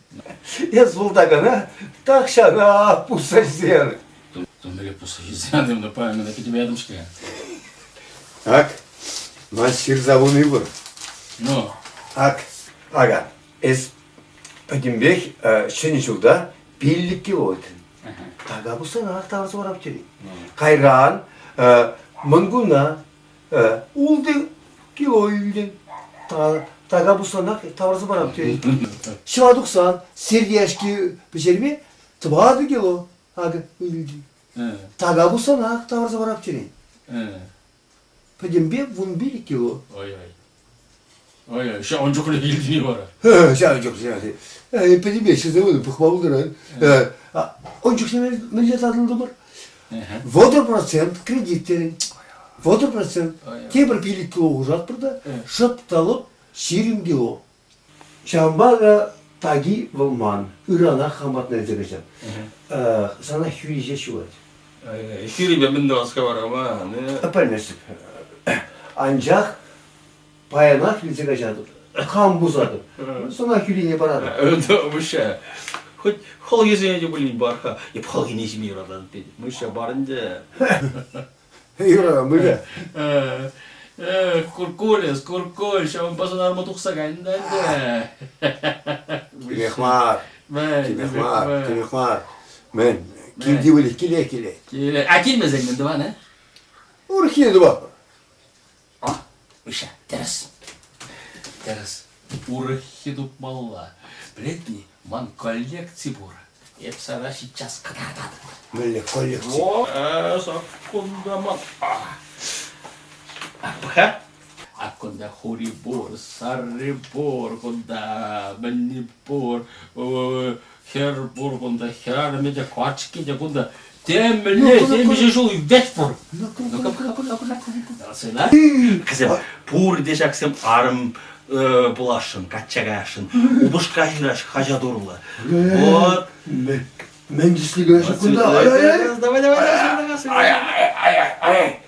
эс вултакана тахҫанах пусса ҫисе
Тумбере пусса ҫисе янӑ, но памятна кӗтӗм ятӑм-ҫке.
Ак, ман ҫырса хуни пур.
Ну?
Ак, ага, эс пӗтӗмпех ҫӗнӗ ҫулта 5 кило ыйтрӑн. Така пуссанах тавӑрса парап тери. Кайран мӑнкуна ултӑ кило илтӗн. Така пуссанах тавӑрса парап тери. Ҫӑва тухсан серьешки пӗҫерме 4 кило акӑ илтӗн. Така пуссанах тавӑрса парап тери. Пӗтӗмпе 15 кило.
Ой-ой. Ой-ой, ҫавӑн чухлӗ илтни вара.
Ҫавӑн чухлӗ. Пӗтӗмпе ҫырса пынӑ, пӑхма пултарать. Ун чухне мӗнле татӑлтӑмӑр? 30% кредит терӗн. 30%. Тепӗр 5 кило хушатпӑр та шӑп та лӑп 20 кило. Ҫавӑнпа та таки вӑл ман. Ыранах хам патна илсе кӗчӗ. Сана хӳри ҫеҫ юлать.
Хӳрипе мӗн тӑвас вара ман?
Пӗлместӗп. Анчах паянах илсе каҫатӑп. Хам пусатӑп. Сана хӳрине паратӑп.
Муша, хоть хӑлхисене те пулин бар-ха. Эп хӑлхине ҫиме юрататӑп тет. Муша, бар ӗнтӗ.
Юра, мыля.
Куркулес, куркуль, ҫавӑнпа сӑнарма тухса кайнӑ та ӗнтӗ.
Тимех мар. Тимех мар, тимех мар. Мӗн, килти выльӑх киле килет.
Киле. А килмесен мӗн тӑван, э?
Урӑххине тӑватпӑр.
О, Миша, тӗрӗс. Тӗрӗс. Урӑххи тупмалла. Пӗлетни, ман коллекци пур. Эп сана сейчас кӑтартатӑп.
Мӗнле коллекци?
О, саккунта ман. Ха? А кунта хури пур, сарри пур, кунта мӗнни пур, хӗр пур кунта, хӗрарӑмӗ те, качки те кунта. Темӗнле темиҫе ҫул веҫ пур. Сына. Кӗсем пурте ҫаксем арӑм пуласшӑн, качча каясшӑн. Упӑшка ҫыраҫ хаҫат урлӑ. Вот.
Мӗн тӗслӗ каяҫҫӗ кунта?
Давай, давай, давай.
Ай, ай,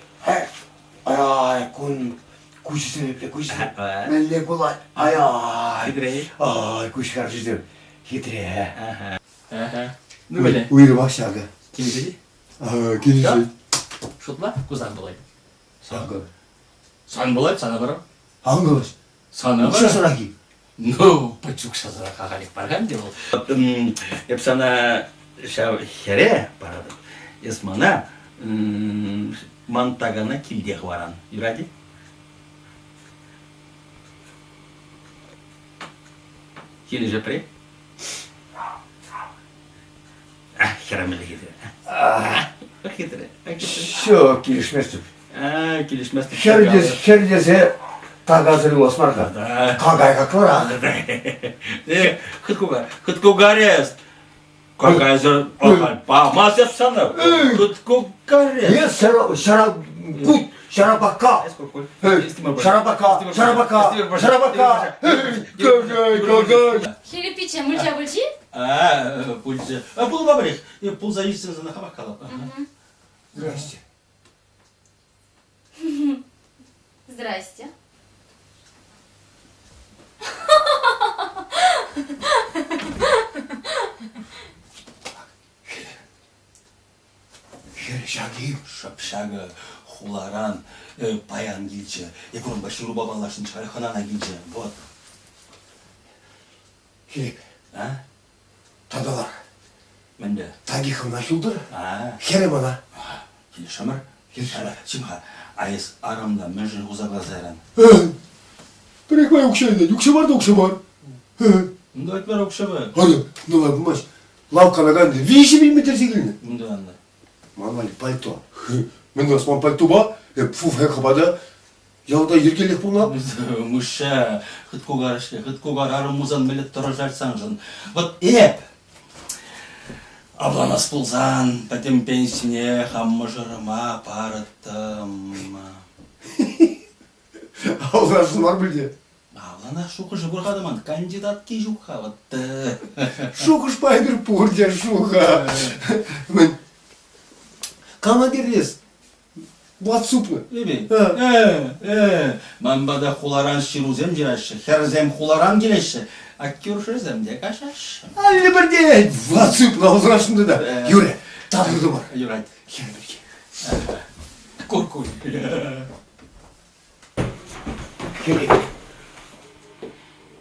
ай, кун куҫӗсем епле куҫӗсем. Мӗнле пулать? Ай, ай.
Хитре.
Ай, куҫ харшисем. Хитре.
Ну, мӗнле?
Уйрӑмах ҫакӑ.
Килӗшет-и?
Килӗшет.
Шутла, ку сан пулать.
Сан
Сан пулать, сана парам.
Ан калаҫ.
Сана парам.
Укҫасӑрах-и?
Ну, пӗчӗк ахалех пархан те вӑл. Эп сана ҫав хӗре паратӑп. Эс мана ман такана килте хӑваран. Юрать-и? Килӗшӗпре? Хӗрӗмлӗ хитре. Хитре.
Все, килӗшместӗп.
Килӗшместӗп.
Хӗр тесе такасӑр юлас мар-ха. Какай хаклӑрах.
Хыткукар. Хыткукарес. Какайсӑр памас эп сана. Хыткукарес.
Е ҫара кут, ҫарапака. Ҫарапака, ҫарапака, ҫарапака. Какай, какай.
Хӗлип пичче мульча пулчи?
А, пулчӗ. Пулма пӗрех. Пулса иртсен сана хамах калап.
Здрасте.
Здрасте.
Хӗр ҫаки.
Шӑп ҫакӑ хуларан паян килчӗ. Эпӗ унпа ҫырупа паллашнӑ чухне хӑнана килчӗ. Вот.
Филипп.
А?
Таталар.
Мӗнле?
Таки хӑвна ҫултӑр.
А?
Хӗрӗ мана.
Килӗшӗмӗр.
Килӗшӗмӗр.
Чим-ха, а эс арӑмна мӗншӗн хуса каласа яран?
Пӗрехмай укҫа илет. Укҫа мар та укҫа мар.
Ну, давайте мар укҫа мар.
Ара, нумай пулмасть. Лавккана кайнӑ. 3000 метр килнӗ.
Мӗн тӑваннӑ?
Ман валли пальто. Мӗн тӑвас ман пальтопа? Эп фуфайка хӑпата. Ялта йӗркеллех пулнӑ.
Мыша, хыт кукар-ҫке, хыт кукар арӑм мусан мӗнле тӑрӑшать саншӑн. Вот эп авланас пулсан пӗтӗм пенсине хам мӑшӑрӑма парӑттӑм.
Авланасшӑн мар пуль те.
Авланас шухӑшӗ пур-ха та ман, кандидатки ҫук-ха вот.
Шухӑшпа эпир пурте шуха. Мӗн? Кама кирлес? Ватсупнӑ.
Эпи? Э, э, ман пата хуларан ҫырусем ҫыраҫҫӗ, хӗрсем хуларан килеҫҫӗ, а кӳршӗсем те каҫаҫҫӗ.
Алли пӗрте ватсупнӑ авланасшӑн та. Юрӗ, татӑлтӑмӑр.
Юрать.
Хӗр пирки.
Кур-кур.
Хӗлип,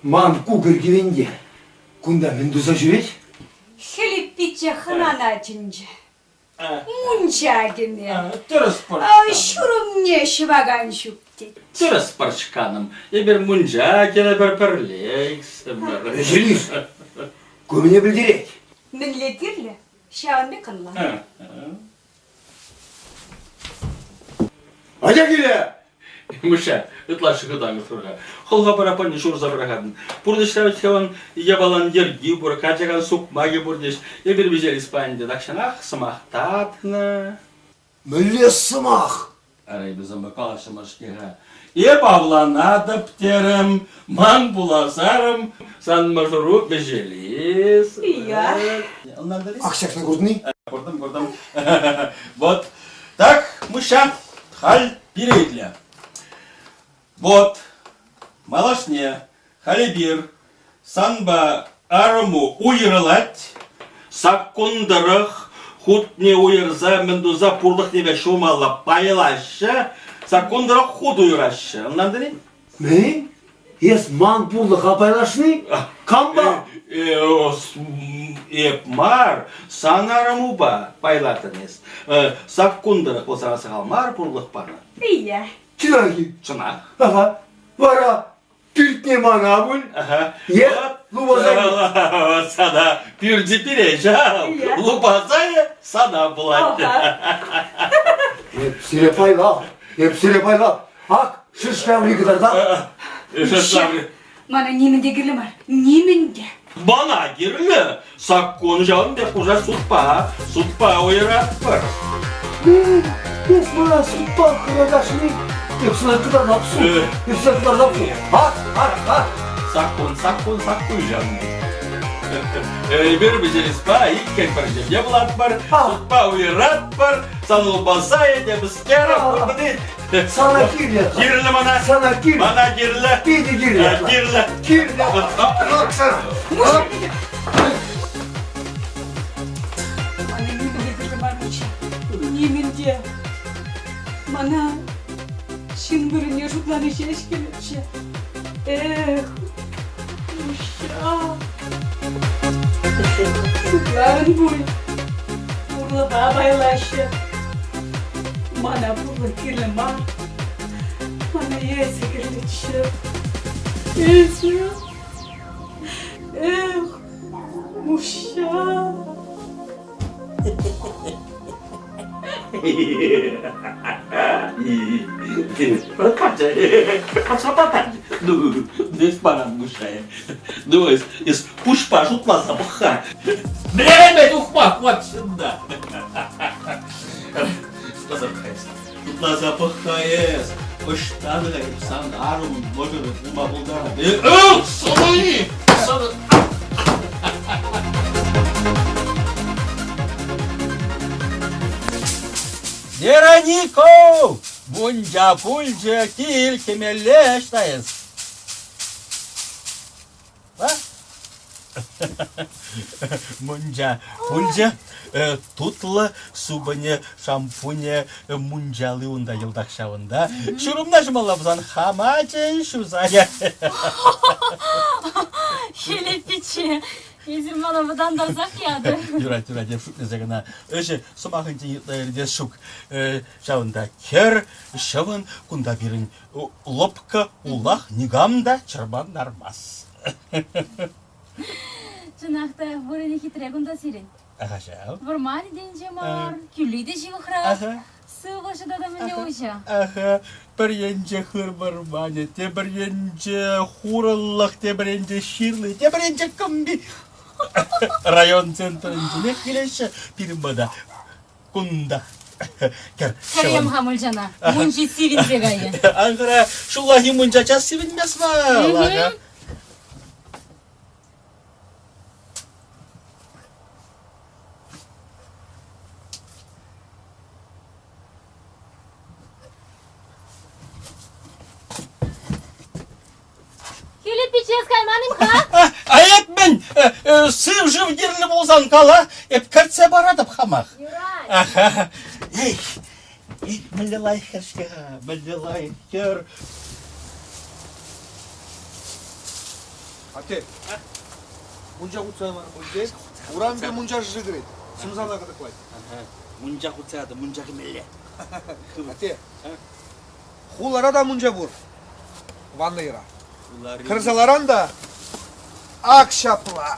ман кукӑр килӗнте кунта мӗн туса ҫӳрет?
Хӗлип пичче хӑнана чӗнчӗ. Мунча кӗме.
Тӗрӗс пӑрчканӑм.
Ҫурӑмне ҫӑвакан ҫук тет.
Тӗрӗс пӑрчканӑм. Эпир мунча кӗрӗпӗр пӗрле иксӗмӗр.
Ӗҫелис, ку мӗне пӗлтерет?
Мӗнле кирлӗ, ҫавӑн пек ӑнлан.
Атя киле!
Миша, ытлашши хытанӑ турха. Хӑлха параппанне ҫурса пӑрахатӑн. Пурнӑҫра вӗт хӑвӑн япалан йӗрки пур, качакан сукмакӗ пур теҫ. Эпир вӗҫел Испанире тахҫанах сӑмах татнӑ.
Мӗнле сӑмах?
Ара, эпӗ санпа калаҫрӑмӑр-ҫке-ха. Эп авланатӑп терӗм, ман пулас арӑм сан мӑшӑру вӗҫелес.
Ия.
Ӑнлантӑр-и?
Ах, ҫакна куртӑн-и?
Куртӑм, куртӑм. Вот так, Муҫҫа, халь пире итле. Вот, малашне халь эпир санпа арӑму уйрӑлать, саккун тӑрӑх хутне уйӑрса мӗн туса пурлӑхне ҫумалла пайлаҫҫӗ, саккун тӑрӑх хут уйӑраҫҫӗ. Ӑнлантӑр-и?
Мӗн? Эс ман пурлӑха пайлашни? Кампа?
Эп мар, сан арӑмупа пайлатӑн эс. Саккун тӑрӑх вӑл сана сахал мар пурлӑх панӑ.
Ия.
Чӑнах-и?
Чӑнах.
Ага. Вара пӳртне мана пуль.
Ага.
Е лупаса
Сана пӳрчӗ пире ҫав. Лупасайӗ сана пулать.
Эп сире пайлап, эп сире пайлап. Ак, шершаври кӑтартап.
Шершаври.
Мана нимӗн те кирлӗ мар. Нимӗн те.
Мана кирлӗ. Саккун ҫавӑн пек хушать судпа. Судпа уйӑратпӑр.
Мӗн? Эс мана судпа хӑратасшӑн-и? Эп сана кӑтартап суд. Эп сана кӑтартап суд. Ак, ак, ак.
Саккун, саккун, саккун ҫавӑн пек. Эпир вӗҫелеспа иккӗн пӗр ҫемье пулатпӑр, судпа уйӑратпӑр, сан лупаса этемскер, куртӑн-и?
Сана кирлӗ.
Кирлӗ мана.
Сана кирлӗ.
Мана кирлӗ.
Питӗ кирлӗ.
Кирлӗ.
Кирлӗ. Оксана.
Мана нимӗн те кирлӗ мар, Нимӗн те. Мана ҫын вырӑнне шутлани ҫеҫ килетчӗ. Эх, Муҫҫа. Шутларӑн пуль. Пурлӑха пайлаҫҫӗ. Мана пурлӑх кирлӗ мар. Мана эсӗ кирлӗччӗ. Эсӗ. Эх, Муҫҫа.
Ну, эс паран Муҫҫа. Ну, эс, эс пуҫпа шутласа пӑх-ха. Мӗне тухма вот сюда. Шутласа пӑх эс. Шутласа пӑх-ха эс. Ӑҫтан-ха эп сан арӑмӑн мӑшӑрӗ пулма пултарать? Эх, сӑмӑли! Веронико! Мунча пулчӗ, кил кӗмелле ӑҫта эс? А? Мунча пулчӗ, тутлӑ супӑнӗ, шампунӗ, мунчали унта йӑлтах ҫавӑнта. Ҫурӑмна ҫумалла пулсан хама чӗн ҫуса я.
Хӗлип пичче, эсир мана вӑтантарсах ятӑр.
Юрать, юрать, эп шӳтлесе кӑна. Ӗҫӗ сӑмахӗнчен ытла иртес ҫук. Ҫавӑнта хӗр, ҫӑвӑн, кунта пирӗн лӑпкӑ улах никам та чӑрмантармасть.
Чӑнах та, вырӑнӗ хитре кунта сирӗн.
Аха ҫав.
Вӑрманӗ те инҫе мар, кӳлли те ҫывӑхрах.
Аха.
Сывлӑшӗ тата мӗнле уҫӑ.
Аха, пӗр енче хыр вӑрманӗ, тепӗр енче хурӑнлӑх, тепӗр енче ҫырли, тепӗр енче кӑмпи. Район центрӗнченех килеҫҫӗ пирӗн пата. Кунта. Кӗр.
Кӗрем-ха мунчана. Мунчи сивӗнсе кайӗ.
Анкара ҫуллахи мунча час сивӗнмест вал. Ага.
Хӗлип пичче кайман-им-ха?
А эп мӗн, сыв-шыв кирлӗ пулсан кала, эп кӗртсе паратӑп хамах.
Юрать.
Аха. Эй, эй, мӗнле лайӑх хӗр-ҫке-ха, мӗнле лайӑх хӗр.
Атте, мунча хутса мар пуль Урампе мунча шӑши кӗрет, сӑмсана кӑтӑклать.
Мунча хутса ятӑм, мунча кӗмелле.
Атте, Хулара та мунча пур. Ваннӑйра. Кӗрсе ларан та ак ҫапла.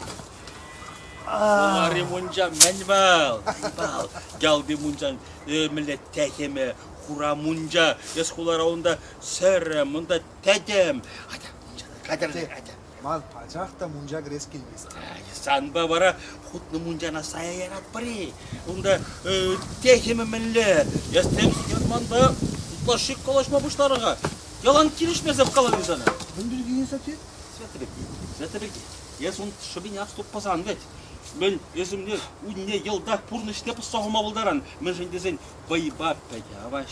Хулари мунча мӗн вӑл? Мӗн вӑл? Ялти мунчан мӗнле тӗхӗмӗ, хура мунча. Эс хулара унта сӗрӗм, унта тӗтӗм. Атя, мунчана катӗрле, атя.
Ман пачах та мунча кӗрес килмест.
Санпа вара хутнӑ мунчана сая яратпӑр-и? Унта техӗмӗ мӗнле? Эс темскер манпа ытлашши калаҫма пуҫларӑн-ха. Ялан килӗшмесӗр калани сана.
Мӗн пирки эс атте?
Света пирки. Света пирки. Эс ун шӑпине аступпасан вӗт. Мӗн эс умне унне йӑлтах пурнӑҫне пӑсса хума пултаран. Мӗншӗн тесен вӑйпа пӗтӗ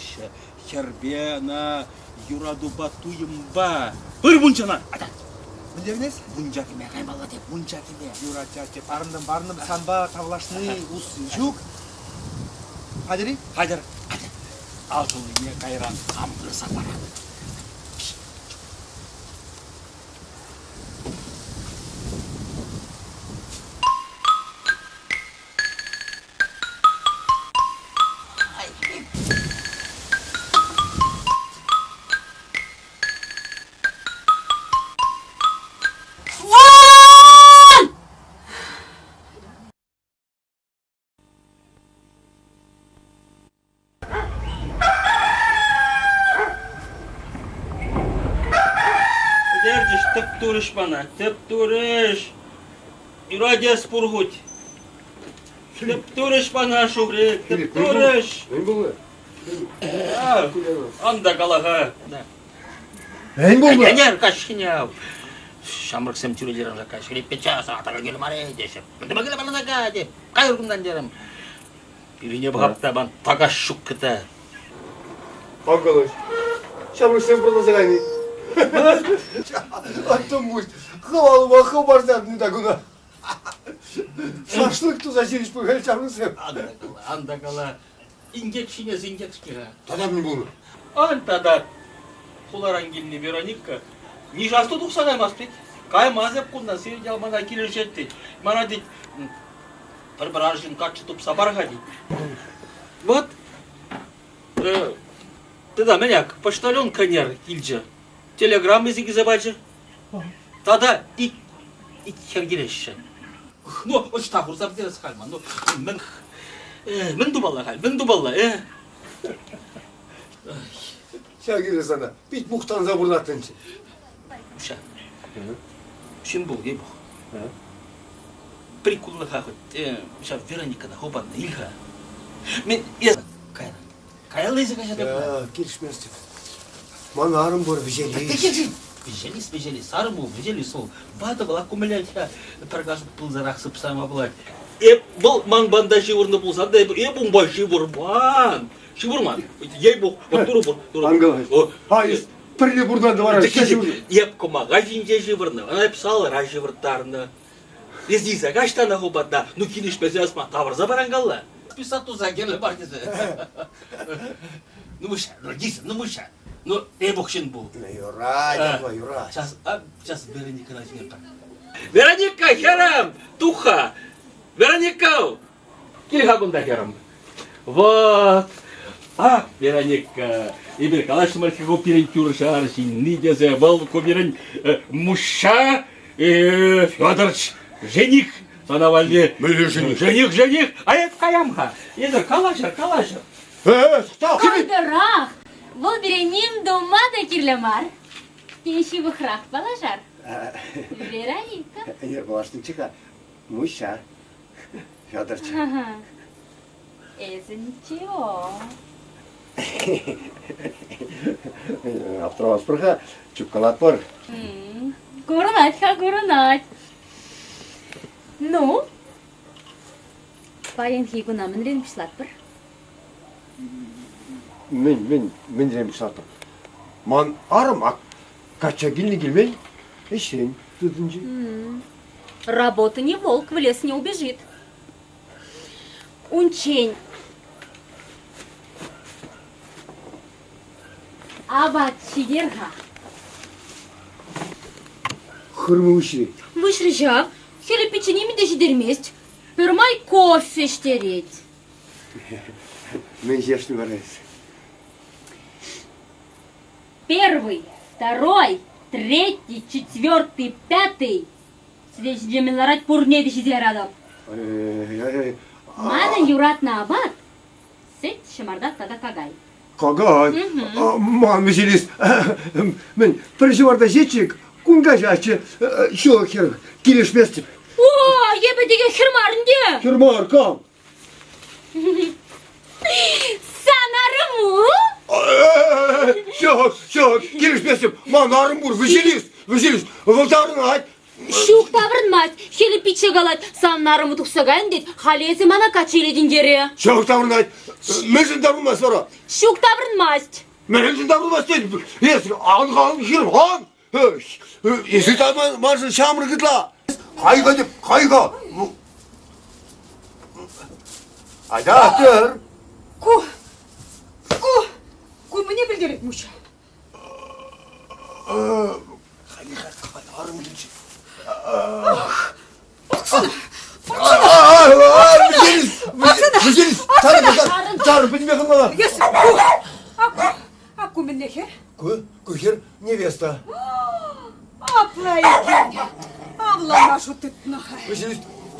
Хӗрпе ӑна юратупа туйӑмпа пыр мунчана. Ата.
Мӗн терӗн эс?
Мунча кӗме каймалла теп, мунча кӗме.
Юрать, атте, парӑнтӑм, парӑнтӑм. Санпа тавлашни усси ҫук. Хатӗр-и?
Хатӗр. Хатӗр. Алшӑллине кайран хам пырса паратӑп. Пӗтерчӗҫ, тӗп турӗҫ мана, тӗп турӗҫ. Юрать эс пур хуть. Тӗп турӗҫ мана, шухри, тӗп турӗҫ.
Мӗн пулнӑ?
Ан та кала-ха.
Мӗн пулнӑ?
Ӗнер каҫхине ав. Ҫамрӑксем тӳрелерӗм каҫхине пече сахатака килӗ мар теҫҫӗ. Мӗн киле мана те. Кайӑр кунтан терӗм. Пирине пӑхап та ман такаш ҫуккӑ та.
Павкалович, ҫамрӑксем пурласа кайни. Аттӑм хӑвалӑма хӑпартатни та куна. Шашлык туса ҫирӗҫ пуль ҫамрӑксем.
Ан та кала, ан та кала. Инкек ҫине синкек-ҫке-ха.
Тата мӗн пулнӑ?
Ан тата. Хуларан килнӗ Вероника нихҫан тухса каймасть тет. Каймасть эп кунтан, сирӗн ял мана килӗшет тет. Мана тет, пӗр-пӗр арҫын каччӑ тупса пар-ха тет. Вот. Тата мӗн ак, почтальон ӗнер килчӗ. Телеграмма илсе килсе пачӗ. Тата ик, ик хӗр килеҫҫӗ. Ну, ӑҫта хурса пӗтерес халь ман? Ну, мӗн, мӗн тумалла халь, мӗн тумалла, э?
Ҫав кирлӗ сана. Пит мухтанса пурӑнаттӑнччӗ.
Уҫа. Ҫын пул, ей пух. Прикуллӑха хоть ҫав Вероникӑна хупаннӑ ил-ха. Мен эс кайран. Каялла илсе каҫатӑп.
Килӗшместӗп. Ман арӑм пур, вӗҫелис.
Вӗҫелис, вӗҫелис, арӑм пул, вӗҫелис ол. Ватӑ вӑл аккумулятор пӗр кашӑк пылсарах сыпсама пулать. Эп вӑл ман банда ҫывӑрнӑ пулсан та эп, эп унпа ҫывӑрман. Ҫывӑрман. Ей бог, вот турӑ пур, турӑ.
Ангел. А, пӗрле пурӑнан вара.
Эп кӑмака ҫинче ҫывӑрнӑ, ӑна эп салӑра ҫывӑрттарнӑ. Эсиса каҫтана хупатна, ну килӗшмесе ӑсма тавӑрса паранкалла. Писать туса кирлӗ мар тесе. Ну мыша, ну дис, ну мыша. Ну, эпох ҫын пул.
Юрать, апла, юрать.
Сейчас, а, сейчас Вероника начнет так. Вероника, хӗрӗм, туха! Вероника, кил-ха кунта, хӗрӗм. Вот. Ах, Вероника, эпир калаҫрӑмӑр ку пирӗн тӳр-шар ҫынни тесе, вӑл ку пирӗн муша Федорович жених сана валли.
Мӗнле жених?
Жених, жених, а эп каям-ха. Эсӗр калаҫӑр, калаҫӑр.
Кӑнтӑрах! Вӑл пире ним тума та кирлӗ мар. Тен, ҫывӑхрах паллашар. Вероника.
Ӗнер паллашнӑччӗ-ха. Муҫҫа. Федорча.
Эсӗ ничего.
Аптӑрамастпӑр-ха, чупкалатпӑр.
Курӑнать-ха, курӑнать. Ну, паянхи куна мӗнрен пуҫлатпӑр?
Мӗн, мӗн, мӗнрен пуҫлатпӑр? Ман арӑм ак качча килнӗ килмен ӗҫрен тытӑнчӗ.
Работа не волк, в лес не убежит. Унччен апат ҫитер-ха.
Хырӑмӗ выҫрӗ.
Выҫрӗ ҫав. Хӗлип пичче нимӗн те ҫитермест. Пӗрмай кофе ӗҫтерет.
Мӗн ҫиесшӗн вара эс?
Первый, второй, третий, четвертый, пятый. Сире ҫинче ларать пурне те ҫисе яратӑп. Манӑн юратнӑ апат сӗт, ҫӑмарта тата какай.
Какай? Ман вӗҫелес. Мӗн, пӗр ҫӑмарта ҫиччӗк. Кун каҫаччӗ. Ҫук, хӗр, килӗшместӗп.
О, эпӗ текех хӗр мар ӗнтӗ.
Хӗр мар, кам?
Сан арӑму?
Ҫук, ҫук, килӗшместӗп. Ман арӑм пур, Василис, Василис, вӑл таврӑнать.
Ҫук, таврӑнмасть. Хӗлип пичче калать, сан арӑму тухса кайнӑ тет, халӗ эсӗ мана качча илетӗн терӗ.
Ҫук, таврӑнать. Мӗншӗн таврӑнмасть вара?
Ҫук, таврӑнмасть.
Мӗншӗн таврӑнмасть тетӗп? Эс ан хан, хир хан. Эсӗ маншӑн ҫамрӑк ытла. Кай-ха теп, кай-ха. Айда, тӗр.
Ку, ку, ку мӗне пӗлтерет, Муҫа?
Арӑм килчӗ.
Оксана!
Василис! Оксана! Тар, пӗтӗмпе хӑнлана!
А ку мӗнле хӗр?
Ку, ку хӗр невеста.
Апла иккен. Авлана шут тытнӑ-ха.
Василис,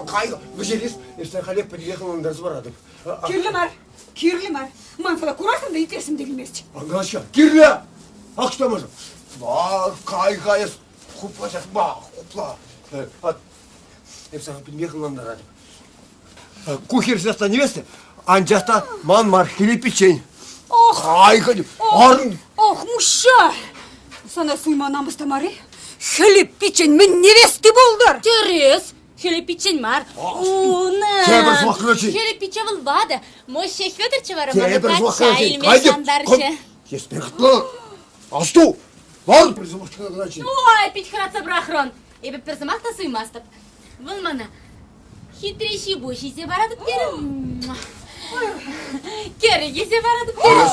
кай, Василис, эсӗ халех пӗтӗмпе хӑнлантарса паратӑп.
Кирлӗ мар, кирлӗ мар. Ман сана курасӑм та итлесӗм те килмест.
Ангаҫа, кирлӗ! Ак что может? Ба, кай, кай, эс хупла ҫак, ба, хупла. Эп сана пӗтӗмпех ӑнлантаратӑп. Ку хӗр сасса невеста, анчах та ман мар Хӗлип пиччен.
Ох!
Ай, арӑм!
Ох, муҫҫа! Сана суйма намӑс та мар-и? Хӗлип пиччен мӗн невести пултӑр?
Тӗрӗс! Хӗлип пиччен мар. Унӑн.
Тепӗр сӑмах калаҫи.
Хӗлип пичче вӑл ватӑ. Моҫҫе Хветӗрччӗ вара мана
Тепӗр сӑмах
качча
калаҫи.
илме шантарчӗ.
Еспе хӑтлӑ. Асту! Лар! Пӗр сӑмах калаҫи.
Ой, пит хӑратса пӑрахрӑн. Эпӗ пӗр сӑмах та суймастӑп. Вӑл мана хитре ҫи-пуҫ илсе паратӑп терӗ. Кӗрӗк илсе паратӑп терӗ.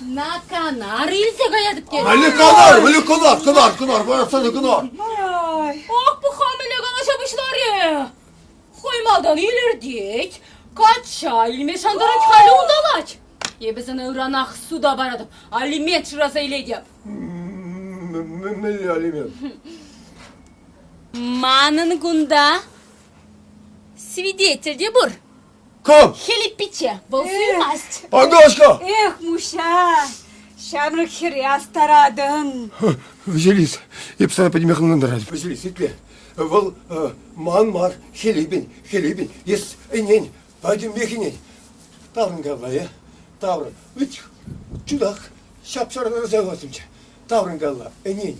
На Канар илсе каятӑп терӗ.
Мӗнле Канар, мӗнле Канар, Канар, Канар, парасана Канар.
Ах, пӑха мӗнле калаҫа пуҫларӗ. Хӑй малтан илӗртет, качча илме шантарать, халӗ улталать. Эпӗ сана ыранах суда паратӑп, алимент шыраса илетӗп.
Мӗнле алимент?
Манӑн кунта свидетель те пур.
Кам?
Хӗлип пичче, вӑл суймасть.
Антошка!
Эх, Муҫа, ҫамрӑк хӗре астаратӑн.
Василис, эп сана пӗтӗмпех ӑнлантаратӑп. Василис, итле. Вӑл ман мар, Хӗлипӗн, Хӗлипӗн. Эс ӗнен, пӗтӗмпех ӗнен. Таврӑн калла, э? Таврӑн. Вӗт чутах ҫап-ҫарӑнса юлатӑмччӗ. Таврӑн калла, ӗнен.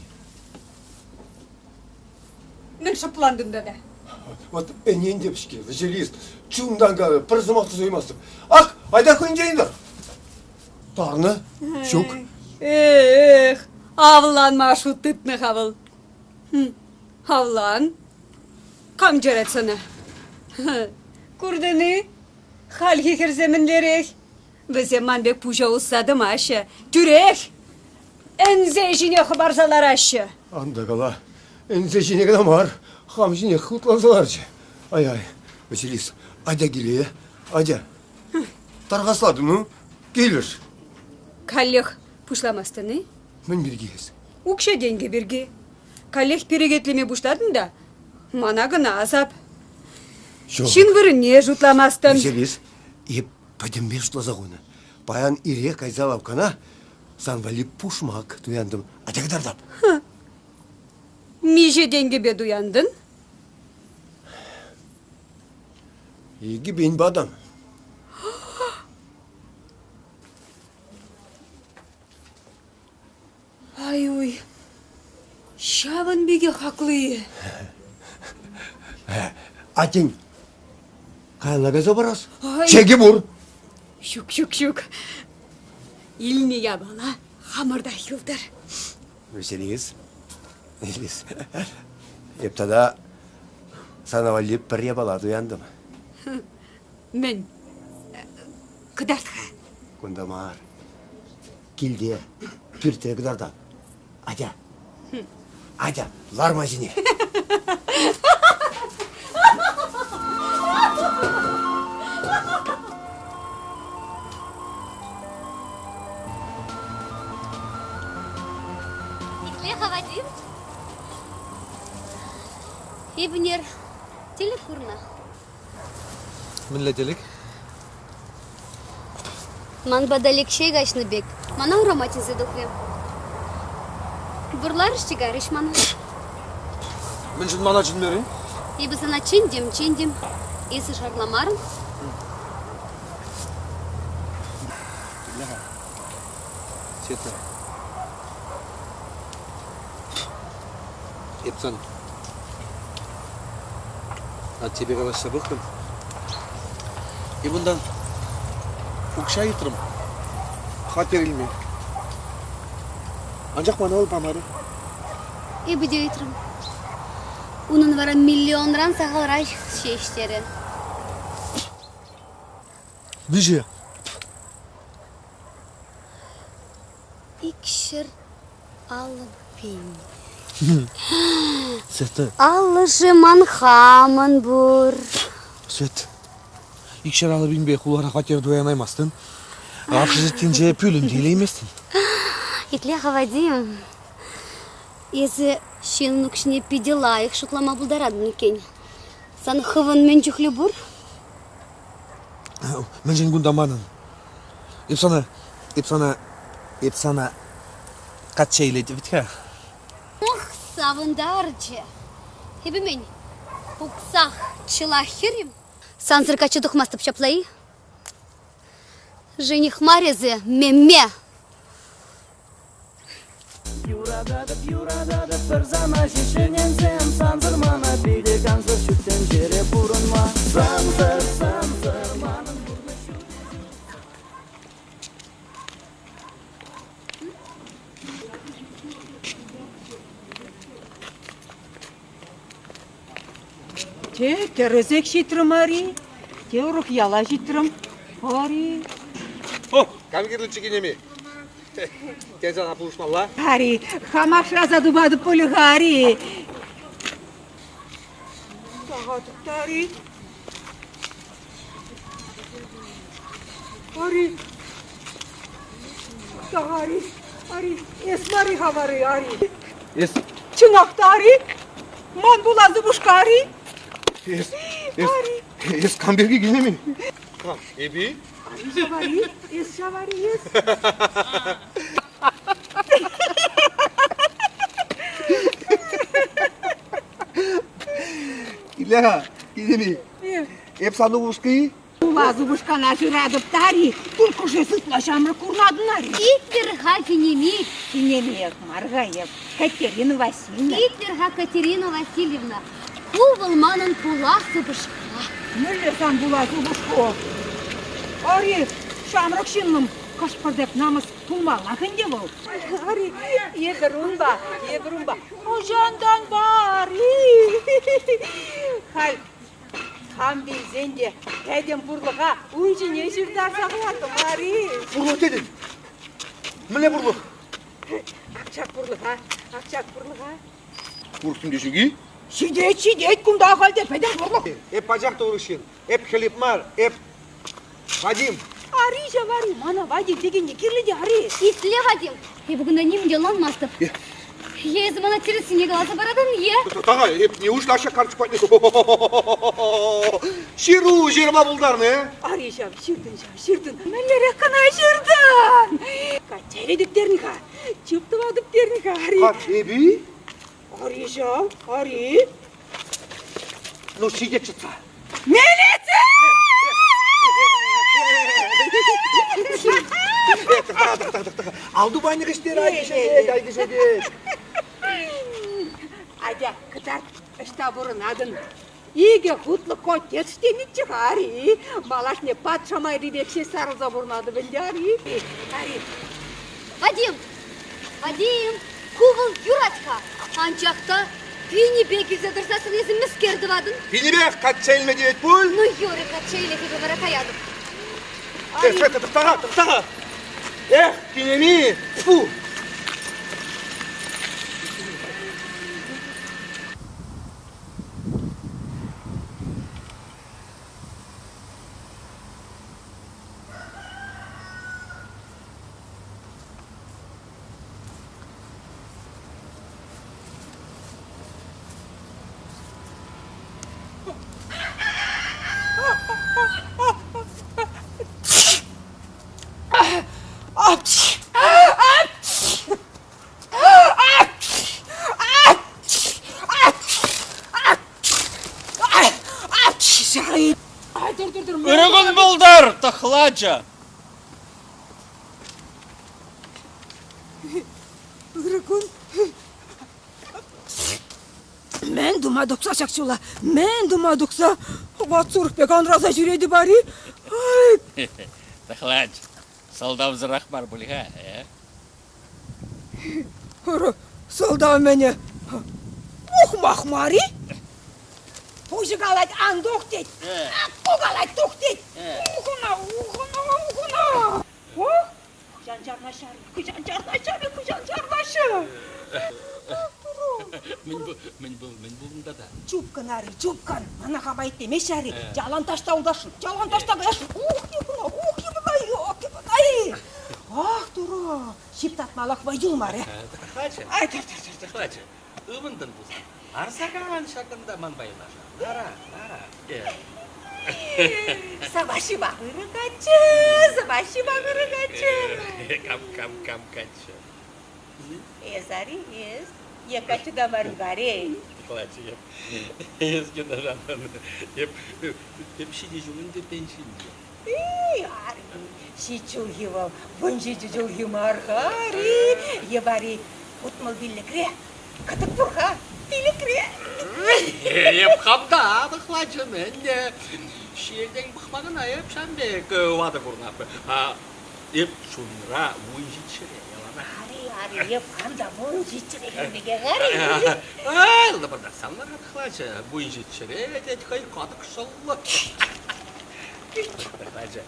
Мӗн шӑплантӑн тата?
Вот ӗнентӗп-ҫке, Василис, чунтан калӑп, пӗр сӑмах та суймастӑп. Ах, айта хӑйӗнчен тӑр. Тарнӑ? Ҫук.
Эх, авланма шут тытнӑ-ха вӑл. Авлан. Кам чарать сана? Куртӑн-и? Хальхи хӗрсем мӗнлерех? Вӗсем ман пек пуҫа усса тӑмаҫҫӗ. Тӳрех ӗнсе ҫине хӑпарса лараҫҫӗ.
Ан та кала, ӗнсе ҫине кӑна мар, хам ҫине хутланса ларчӗ. Ай-ай, Василис, атя киле, атя. Тархаслатӑн, ну, килӗш.
Каллех пуҫламастӑн-и?
Мӗн пирки эс?
Укҫа-тенкӗ пирки. Каллех перекетлеме пуҫлатӑн та мана кӑна асап.
Ҫук.
Ҫын вырӑнне шутламастӑн.
Василис, эп пӗтӗмпе шутласа хунӑ. Паян ирех кайса лавккана сан валли пушмак туянтӑм. Атя кӑтартап.
Миҫе тенкӗпе туянтӑн?
2000 патӑм.
Ай-уй, ҫавӑн пекех хаклӑ-и?
Атен, каялла кайса парас. Чекӗ пур.
Ҫук, ҫук, ҫук. Илнӗ япала хамӑртах юлтӑр.
Василис, Василис, эп тата сана валли пӗр япала туянтӑм.
Мӗн? Кӑтарт-ха.
Кунта мар. Килте, пӳртре кӑтартап. Атя. Атя, ларма ҫине.
Итле-ха, Вадим. Эпӗнер тӗлӗк курнӑ.
Мӗнле тӗлӗк?
Ман пата Лекҫей каҫнӑ пек. Мана урама чӗнсе тухрӗ. Вӑрларӗҫ те кайрӗҫ мана.
Мӗншӗн мана чӗнмерӗн?
Эпӗ сана чӗнтӗм, чӗнтӗм. Эсӗ шарламарӑн.
Бляха. Света. Эп сан аттепе калаҫса пӑхрӑм. Эп унтан укҫа ыйтрӑм. Хваттер илме. Анчах мана вӑл памарӗ.
Эпӗ те ыйтрӑм. Унӑн вара миллионран сахалрах ҫеҫ терӗ.
Виҫе.
250 пин.
Света.
Аллӑшӗ ман хамӑн пур.
Свет, 250 пинпе хулара хваттер туянаймастӑн. Общежитинче пӳлӗм те илейместӗн.
Итле-ха, Вадим, эсӗ ҫын укҫине питӗ лайӑх шутлама пултаратӑн иккен. Сан хӑвӑн мӗн чухлӗ пур?
Мӗншӗн кунта манӑн? Эп сана, эп сана, эп сана качча илетӗп вӗт-ха.
Ох, савӑнтарчӗ. Эпӗ мӗн, уксах чӑлах хӗрӗм? Сансӑр качча тухмастӑп ҫапла-и? Жених мар эсӗ, мемме!
Юрататӑп, юрататӑп пӗр сана ҫеҫ ӗненсем, Сансӑр мана питӗ кансӗр ҫут тӗнчере пурӑнма. Сансӑр, сансӑр манӑн пурнӑҫ ҫути.
Те тӗрӗсех ҫитрӗм, Ари, те урӑх яла ҫитрӗм, Ари.
О, кам кирлӗччӗ кинеми? Тен сана пулӑшмалла?
Ари, хамах шыраса тупатӑп пулӗ-ха, Ари. Тахатӑп та, Ари. Ари. Та, Ари, Ари, эс мар-и-ха, Ари, Ари.
Эс...
Чӑнах та, Ари, ман пулас упӑшка, Ари.
Эс, эс, эс кам пирки кинеми? Кам, эпи?
Ҫавари, эс ҫавари, эс.
Киле-ха, кинеми. Эп сан упӑшки?
Пулас упӑшкана шыратӑп та-ри, турккӑшӗ ытла ҫамрӑк курнатӑн-ари.
Итлӗр-ха, кинеми.
Кинемиех мар-ха эп, Катерина Васильевна.
Итлӗр-ха, Катерина Васильевна. Ку вӑл манӑн пулас упӑшка.
Мӗнле сан пулас упӑшку? Ари, ҫамрӑк ҫыннӑм, кӑшт-пӗртек намӑс пулмаллах ӗнтӗ вӑл. Ари, эпӗр унпа, эпӗр унпа. Хӑҫантанпа, Ари? Халь хам вилсен те пӗтӗм пурлӑха ун ҫине ҫыртарса хӑвартӑм, Ари.
Пурлӑх тетӗн? Мӗнле пурлӑх?
Ак ҫак пурлӑха, ак ҫак пурлӑха.
Урӑх те ҫук-и?
Ҫитет, ҫитет, кунта ахаль те пӗтӗм пурлӑх.
Эп пачах та урӑх ҫын. Эп Хӗлип мар, эп Вадим.
Ари ҫав, Ари, мана Вадим текенни кирлӗ те, Ари.
Итле, Вадим, эпӗ кунта ним те ӑнланмастӑп. Е эсӗ мана тӗрӗссине каласа паратӑн, е?
Тага, эп неужто ҫак карчӑк патне ҫыру ҫырма пултарнӑ, э?
Ари ҫав, ҫыртӑн ҫав, ҫыртӑн. Мӗнлерех кӑна ҫыртӑн? Качча илетӗп терӗн-ха. Чуп тӑватӑп терӗн-ха, Ари.
Эпи?
Ари ҫав, Ари.
Ну, ҫитет чӑтса.
Милици!
Ал тупанӗ кӗҫтер, ай кӗҫетет, ай кӗҫетет.
Атя, кӑтарт, ӑҫта пурӑнатӑн? Икӗ хутлӑ коттедж тенӗччӗ-ха, Ари. Малашне патша майри пек ҫеҫ сарӑлса пурӑнатӑп ӗнтӗ, Ари. Ари.
Вадим! Вадим! Ку вӑл юрать-ха. Анчах та пинӗпе килсе тӑрсассӑн эсӗ мӗскер тӑватӑн?
Пинӗпех качча илме тивет пуль?
Ну, юрӗ, качча илех эпӗ вара каятӑп.
Эх, Света, тӑхта-ха, тӑхта-ха! Эх, кинеми! Фу!
Тӑхлачӑ!
Ырӑ кун. Мӗн тума тухса ҫак ҫула? Мӗн тума тухса? Ват сурӑх пек анраса ҫӳретӗп ари. Ай!
Тӑхлач, сӑлтавсӑрах мар пуль-ха, э?
Ырӑ сӑлтав мӗнӗ? Ухмах мар-и? Пуҫӗ калать, ан тух тет. Ку калать, тух тет. Ухӑна, ухӑна, ухӑна. Ох, хӑҫан чарнаҫҫӗ, хӑҫан чарнаҫҫӗ, хӑҫан чарнаҫҫӗ.
Мӗн мӗн пул, мӗн пулнӑ тата?
Чупкӑн, ари, чупкӑн. Мана хама итлемеҫҫӗ, ари. Ялан таҫта утасшӑн, ялан таҫта каясшӑн. Ух, йӑпӑна, ух, йӑпӑна, йӑк, йӑпӑна. Ах, турӑ, ҫип татмалӑх вӑй юлмарӗ.
Тӑхлачӑ.
Ай, тӑр, тӑр, тӑр.
Тӑхлачӑ. Ывӑнтӑн пулсан, ларса кан ҫакӑнта ман юнашар. Лара, лара.
Саваҫҫипа ырӑ каччӑ, саваҫҫипа ырӑ каччӑ.
Кам, кам, кам каччӑ?
Эс, ари, эс. Е каччӑ та мар, варей.
Тӑхлачӑ, эп, эс юнашаран. Эп, эп ҫитес ҫул ӗнтӗ пенсинче.
Эй, ари, ҫич ҫулхи вӑл, 17 ҫулхи мар-ха, ари. Е вари 65-ре, кӑтӑк пур-ха, пилӗкре.
Эп хам та тӑхлачӑм ӗнтӗ. Ҫиелтен пӑхма кӑна эп ҫавӑн пек ватӑ курнап. Эп чунра 17-ре яланах.
Ари, ари, эп хам та 17-ре хӗр ари.
Ай, лӑпӑртатсан вара тӑхлачӑ, 17-ре тет хӑй катӑк шӑллӑ. Тӑхлачӑ,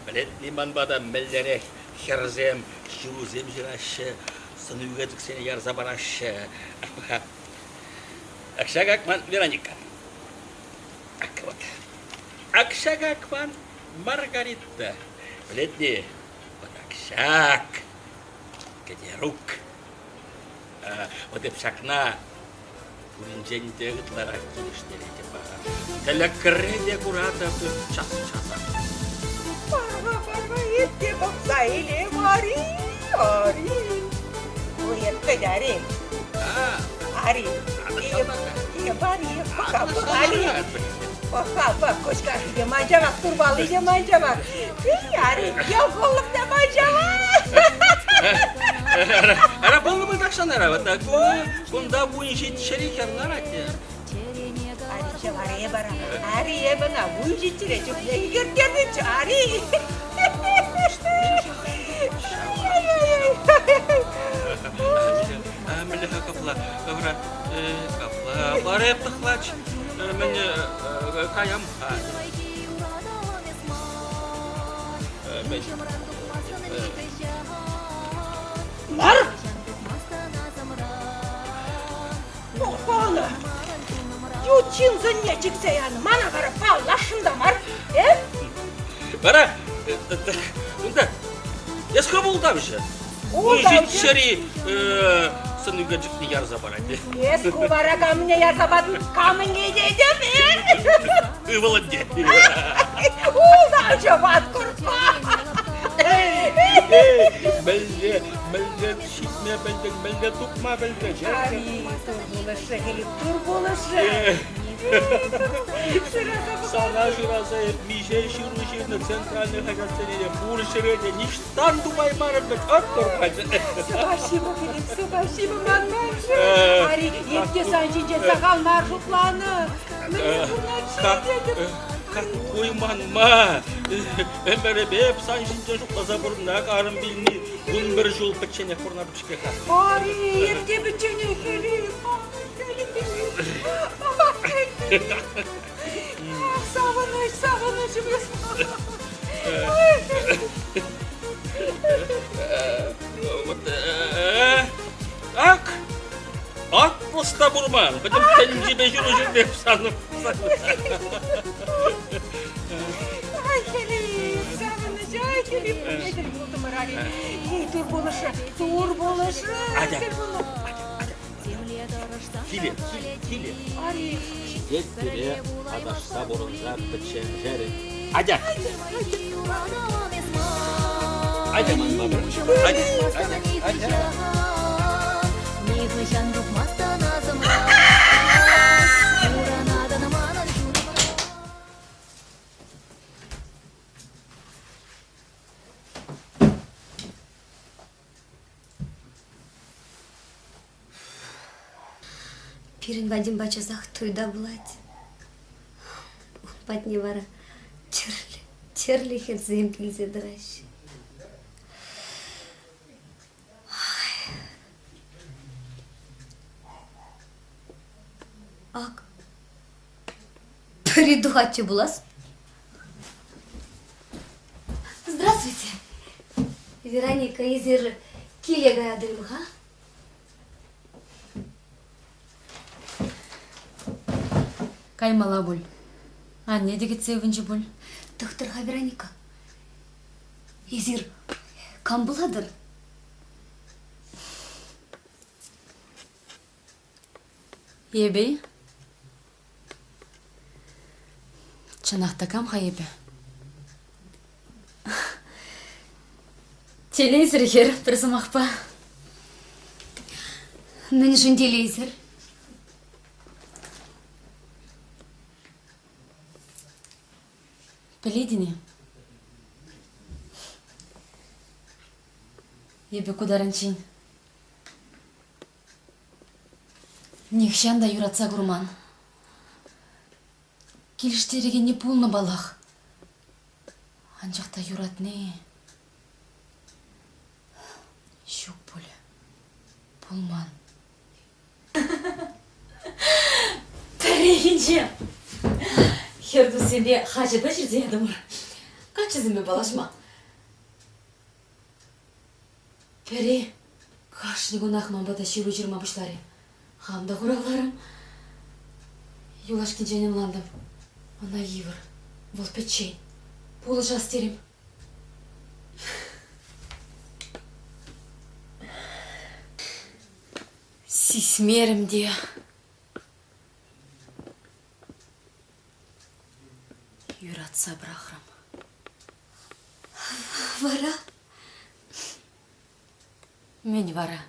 пӗлетни манпа та мӗнлерех хӗрсем ҫырусем ҫыраҫҫӗ, сӑн ӳкерчӗксене ярса параҫҫӗ. Ак ҫак ман Вероника. Ак вот. Ак ҫак ман Маргарита. Пӗлетни? Вот ак ҫак Кӗтерук. Вот эп ҫакна пуринчен те ытларах килӗштеретӗп. Тӗлӗкре те куратӑп час-часах.
Парва, парва, иртте пӑхса илем, ари, ари. Уйӑрттӑ, ари. Ари. Эп, ари, пӑха, пӑх, ари. Пӑха, пӑх, куҫкаши те ман ҫавах, турпалли те ман ҫавах. Ари, йӑлкуллӑх та ман ҫавах.
Ара пулнӑ пуль тахҫан ара, вот ку кунта 17-ри хӗр ларать.
Ари ҫӑваре вара, ари эп ӑна 17-ре чухне ӳкерттернӗччӗ, ари.
Мӗнле-ха капла, вара, капла, вара эп тӑхлач, мӗн каям-ха. Мӗн?
Мар! Пӑхнӑ! Ют ҫын сӑнне чиксе янӑ. Мана вара палласшӑн та мар, э?
Вара унта эс хӑв ултавҫӑ.
Ултавҫӑ?
Ҫӗри сӑн ӳкерчӗкне ярса парать.
Эс ку вара камне ярса патӑн, камне тетӗп, э?
Ывӑлӑнне.
Ултавҫӑ ват куртма!
Мӗнле, мӗнле ҫитме пӗлтӗн, мӗнле тупма пӗлтӗн?
Ари, тур пулӑшрӗ, Хӗлип, тур пулӑшрӗ.
Сана шыраса эп миҫе ҫыру ҫырнӑ центральный хаҫатсене те пур ҫӗре те ниҫтан тупаймарӑм вӗт, ӑт турпачӗ.
Спасибо, Филипп, спасибо, манманшӑн. Ари, эп те сан ҫинчен сахал мар шутланӑ. Мӗнле пурӑнать-ши тетӗп.
Какой манма! Ӗмӗрӗпе эп сан ҫинчен шутласа пурӑннӑ, арӑм вилни 11 ҫул пӗчченех пурӑнатӑп-ҫке-ха.
Ари, эп те пӗчченех, Филипп. Ах, савӑнӑҫ, савӑнӑҫ
Вот, ак, отпуск та пур ман. Пӗтӗм тӗнчипе ҫыру ҫырнӑ санӑн.
Ай, Хӗлип, савӑнӑҫ, ай, Хӗлип, пурне тӗл пултӑмӑр, али. Эй, тур пулӑшрӗ, тур пулӑшрӗ.
Атя,
Тӗл пулнӑ.
атя, атя. Киле, киле, киле.
Ари.
Ҫитет пире аташса пурӑнса пӗчченшерӗн. Атя. Атя манпа пӗр. Атя, атя, атя.
Нихӑҫан тухмастӑн асӑмран. Пурӑнатӑн манӑн чунӑмра.
Пирӗн Вадимпа часах туй та пулать. Ун патне вара тӗрлӗ, тӗрлӗ хӗрсем килсе тӑраҫҫӗ. Ак пӗри тухатчӗ пулас. Здравствуйте. Вероника, эсир киле каятӑр-им-ха?
Каймалла пуль. Анне те кӗтсе ывӑнчӗ пуль.
Тӑхтӑр-ха, Вероника. Эсир кам пулатӑр?
Эпӗ-и? Чӑнах та кам-ха эпӗ? Телейсӗр хӗр, пӗр сӑмахпа.
Мӗншӗн телейсӗр?
Пӗлетӗн-и? Эпӗ ку таранччен нихҫан та юратса курман. Килӗштерекенни пулнӑ паллах. Анчах та юратни ҫук пулӗ. Пулман. Пӗррехинче хӗр туссемпе хаҫата ҫырса ятӑмӑр. Каччӑсемпе паллашма. Пӗри кашни кунах ман пата ҫыру ҫырма пуҫларӗ. Хам та хуравларӑм. Юлашкинчен ӑнлантӑм. Ӑна йывӑр. Вӑл пӗччен. Пулӑшас терӗм. Сисмерӗм те. Юратса пӑрахрӑм.
Вара?
Мӗн вара?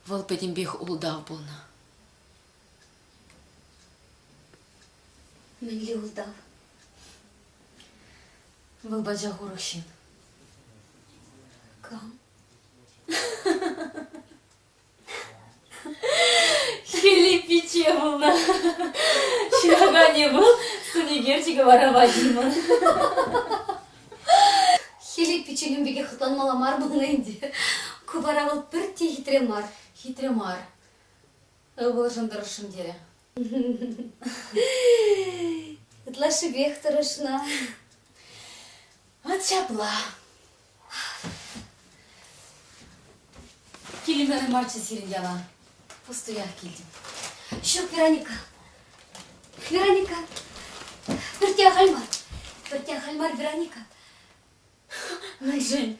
Вӑл пӗтӗмпех ултав пулнӑ.
Мӗнле ултав?
Вӑл пачах урӑх ҫын.
Кам?
Хӗлип пичче пулнӑ. Ҫыраканӗ вӑл, сӑнӳкерчӗкӗ вара Вадимӑн.
Хӗлип пиччен ун пекех хӑтланмалла мар пулнӑ ӗнтӗ. Ку вара вӑл пӗртте хитре мар.
Хитре мар. Ывӑлшӑн тӑрӑшрӑм терӗ.
Ытлашшипех тӑрӑшнӑ.
Вӑт ҫапла. Килӗмех марччӗ сирӗн яла. Пустуях килтӗм.
Ҫук, Вероника. Вероника. Пӗртте ахаль мар. Пӗртте ахаль мар, Вероника.
Мӗншӗн?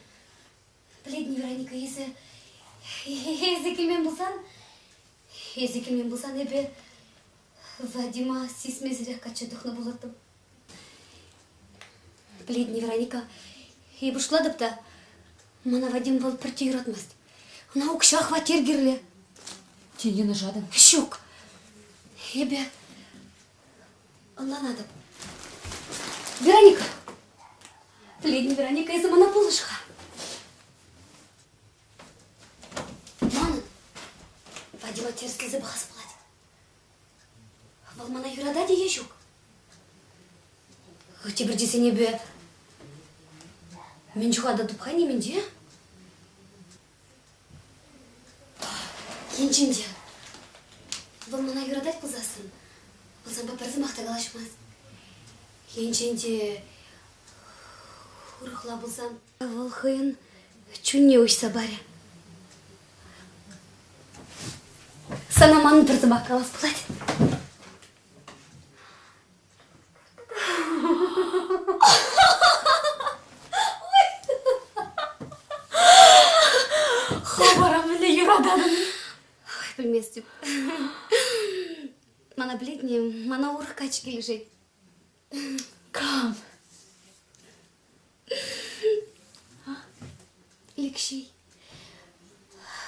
Пӗлетӗн, Вероника, эсӗ... Эсӗ килмен пулсан... Эсӗ килмен пулсан эпӗ Вадима сисмесӗрех качча тухнӑ пулӑттӑм. Пӗлетӗн, Вероника, эпӗ шутлатӑп та, мана Вадим вӑл пӗртте юратмасть. Ӑна укҫа, хваттер кирлӗ.
Тен, йӑнӑшатӑн?
Ҫук. Эпӗ ӑнланатӑп. Вероника! Пӗлетӗн, Вероника, эсӗ мана пулӑш-ха. Манӑн Вадима тӗрӗслесе пӑхас пулать. Вӑл мана юратать-и е ҫук? Тепӗр тесен эпӗ мӗн чухлӗ тупха нимӗн те. Енчен те вӑл мана юратать пулсассӑн, вӑл санпа пӗр сӑмах та калаҫмасть. Енчен те урӑхла пулсан, вӑл хӑйӗн чунне уҫса парӗ. Сана манӑн пӗр сӑмах калас пулать.
Хӑвӑра мӗнле юрататӑн?
Ой, пӗлместӗп. Мана пӗлетне, мана урӑх каччӑ килӗшет.
Кам?
Лекҫей.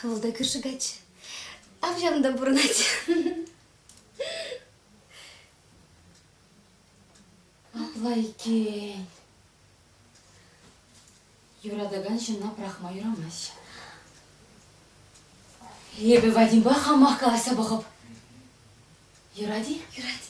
Вӑл та кӳршӗ каччӑ. Ав ҫавӑнта пурӑнать.
Апла иккен. Юратакан ҫынна пӑрахма юрамасть. Эпӗ Вадимпа хамах калаҫса пӑхӑп. Юрать-и?
Юрать.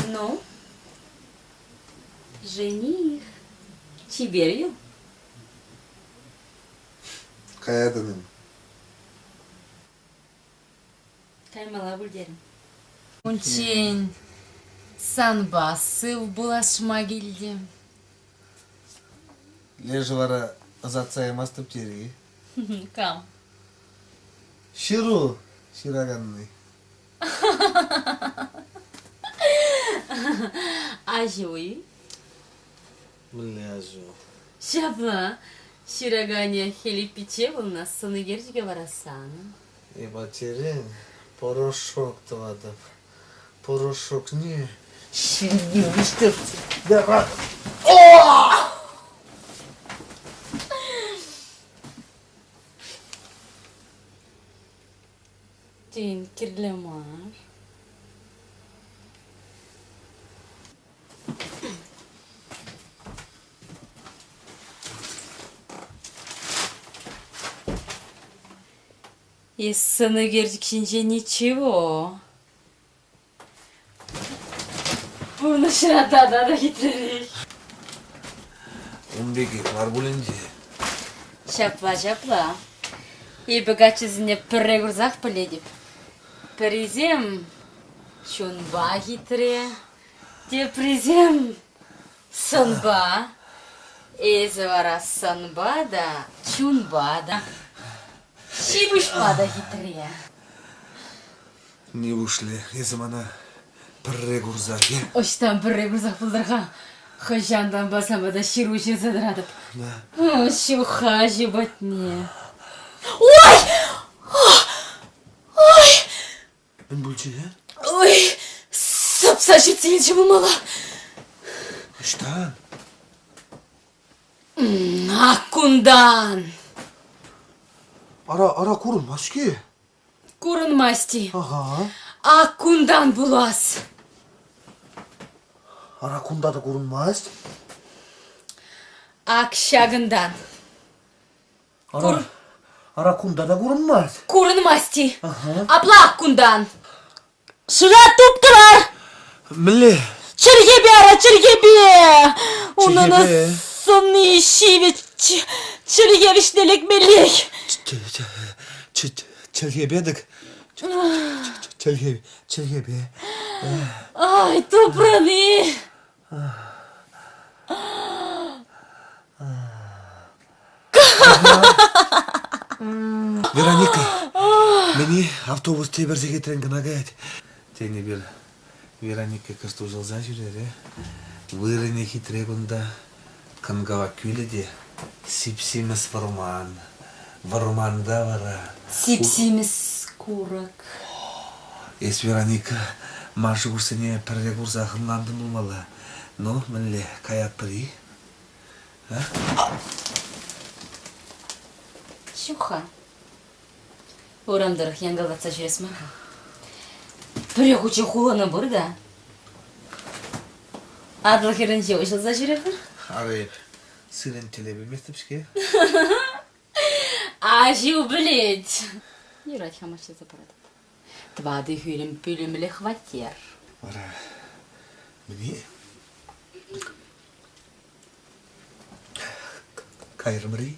Ну, жених, чипер юл.
Каятӑн-им?
Каймалла пуль терӗм. Унччен санпа сыв пулашма килтӗм.
Лешӗ вара ӑсатса ямастӑп терӗ-и?
Кам?
Ҫыру ҫыраканни.
Аҫу-и?
Мӗнле аҫу?
Ҫапла. Ҫыраканӗ Хӗлип пичче пулнӑ, сӑн ӳкерчӗкӗ вара санӑн.
Эп аттерен порошок тӑватӑп. Порошокне ҫилпе вӗҫтерсе яратӑп.
Тен, кирлӗ мар. Эс сӑнӳкерчӗк ҫинче ничего. Пурнӑҫра тата та хитререх.
Ун пекех мар пуль ӗнтӗ.
Ҫапла, ҫапла. Эпӗ каччӑсене пӗрре курсах пӗлетӗп. Пӗрисем чунпа хитре, теприсем сӑнпа. Эсӗ вара сӑнпа та, чунпа та, ҫи-пуҫпа та хитре.
Нивушлӗ эсӗ мана пӗрре курсах, е?
Ӑҫтан пӗрре курсах пултӑр-ха? Хӑҫантанпа санпа та ҫыру ҫырса тӑратӑп. Ҫуха ҫу патне. Ой! Ой!
Мӗн пулчӗ, э?
Ой, сӑпса ҫитсе илчӗ пулмалла.
Ӑҫтан?
Ак кунтан!
Ара, ара курӑнмасть-ҫке.
Курӑнмасть-и?
Ага.
Ак кунтан пулас.
Ара кунта та курӑнмасть.
Ак ҫакӑнтан.
Ара, ара кунта та курӑнмасть.
Курӑнмасть-и?
Ага.
Апла ак кунтан. Шыра туптӑрар!
Мӗнле?
Чӗлхепе, ара, чӗлхепе! Унӑн
Чӗлхепе?
сӑнни ҫивӗч чӗлхе вӗҫне лекмеллех.
Чӗлхепе тӗк чӗлхе чӗлхепе.
Ай, тупрӑн-и?
Вероника, мӗне автобус тепӗр сехетрен кӑна каять? Тен, эпир Вероника кӑшт уҫӑлса ҫӳрер, Вырӑнӗ хитре кунта. Кӑн-кӑвак кӳлӗ те сип-симӗс вӑрман. Вӑрманта вара...
Сип-симӗс курӑк.
Эс, Вероника, ман шухӑшсене пӗрре курсах ӑнлантӑн пулмалла. Ну, мӗнле, каятпӑр-и?
Ҫук-ха. Урам тӑрӑх янкӑлтатса ҫӳрес мар-ха. Пӗрех хутчен хулана пыр та. Атӑл хӗрринче уҫӑлса ҫӳрӗпӗр.
Ара эп сирӗн тӗле пӗлместӗп-ҫке.
Аҫу пӗлет. Юрать, хама ҫырса паратӑп. Тӑватӑ хӳрӗм пӳлӗмлӗ хваттер.
Вара мӗне Кайрӑмӑр-и?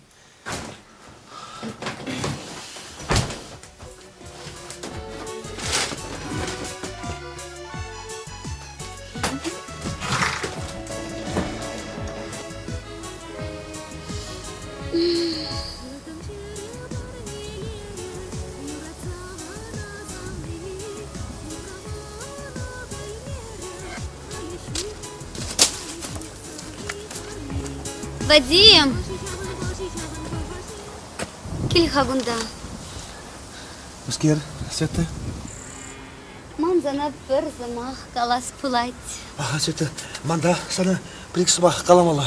Вадим! Кил-ха кунта.
Мӗскер, Света?
Ман Ман сана пӗр сӑмах калас пулать.
Ага, Света, ман та сана пӗр-ик сӑмах каламалла.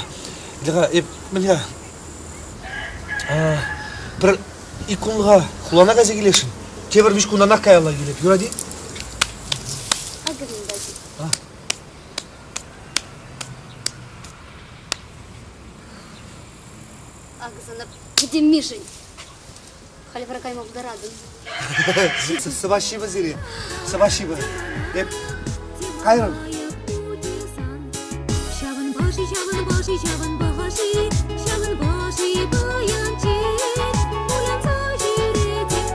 Для эп мӗнле пӗр ик кунлӑха хулана кайса килесшӗн. Тепӗр виҫ кунтанах каялла килеп. Юрать-и?
Акӑ мӗн пачӗ. Акӑ сана пӗтӗммишӗн. Халь вара кайма пултаратӑн.
Спасибо сире. Спасибо. Эп кайрӑм.
Ҫавӑнпа-ши, ҫавӑнпа-ши, ҫавӑнпа-ши, ҫавӑнпа-ши паянччен кулянса ҫӳретӗп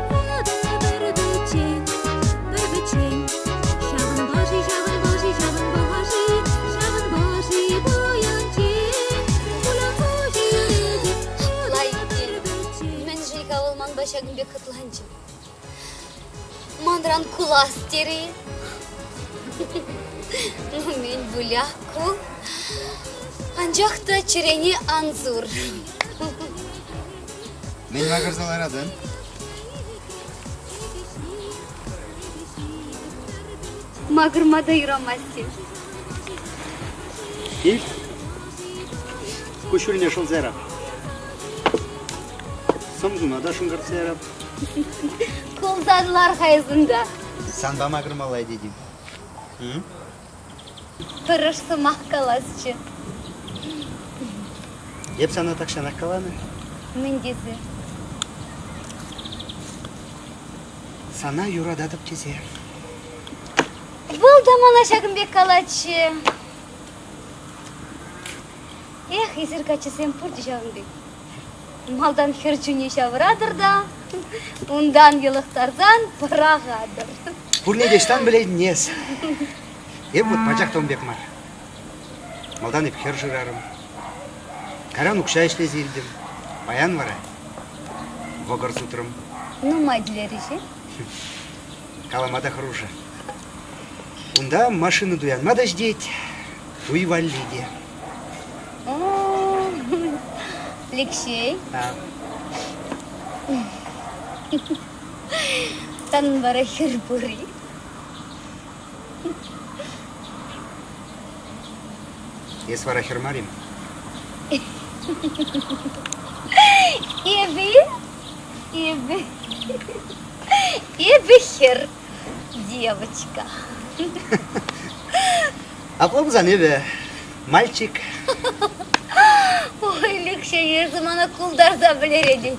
эпӗ пӗр пӗччен, пӗр пӗччен. Ҫавӑнпа-ши, ҫавӑнпа-ши, ҫавӑнпа-ши, ҫавӑнпа-ши паянччен кулянса ҫӳретӗп эпӗ пӗр пӗччен.
Мӗншӗн-ха вӑл манпа ҫакӑн пек хӑтланчӗ? Манран кулас терӗ-и? Ну, мӗн выля ку? Анчах та чӗрене ан сур.
Мӗн макӑрса ларатӑн?
Макӑрма та юрамасть.
Кил. Куҫҫульне шӑлса ярап. Сӑмсуна та шӑнкӑртса ярап.
Кулсан лар-ха эс унта.
Санпа макӑрмалла тетӗп.
Тӑрӑш сӑмах каласчӗ.
Эп сана тахҫанах каланӑ.
Мӗн тесе?
Сана юрататӑп тесе.
Вӑл та мана ҫакӑн пек калатчӗ. Эх, эсир каччӑсем пурте ҫавӑн пек. Малтан хӗр чунне ҫавӑратӑр та, унтан йӑлӑхтарсан пӑрахатӑр.
Пурне те ӑҫтан пӗлетӗн эс? Эп вот пачах та ун пек мар. Малтан эп хӗр шырарӑм. Кайран укҫа ӗҫлесе илтӗм. Паян вара вӑкӑр сутрӑм.
Нумай тӳлерӗҫ-и?
Калама та хӑрушӑ. Унта машина туянма та ҫитет, туй валли те.
Алексей. Санӑн вара хӗр пур-и?
Эс вара хӗр мар-им?
Эпӗ? Эпӗ? Эпӗ хӗр, девочка.
Апла пулсан эпӗ мальчик.
Ой, Лекҫей, эсӗ мана култарса пӗлеретӗн.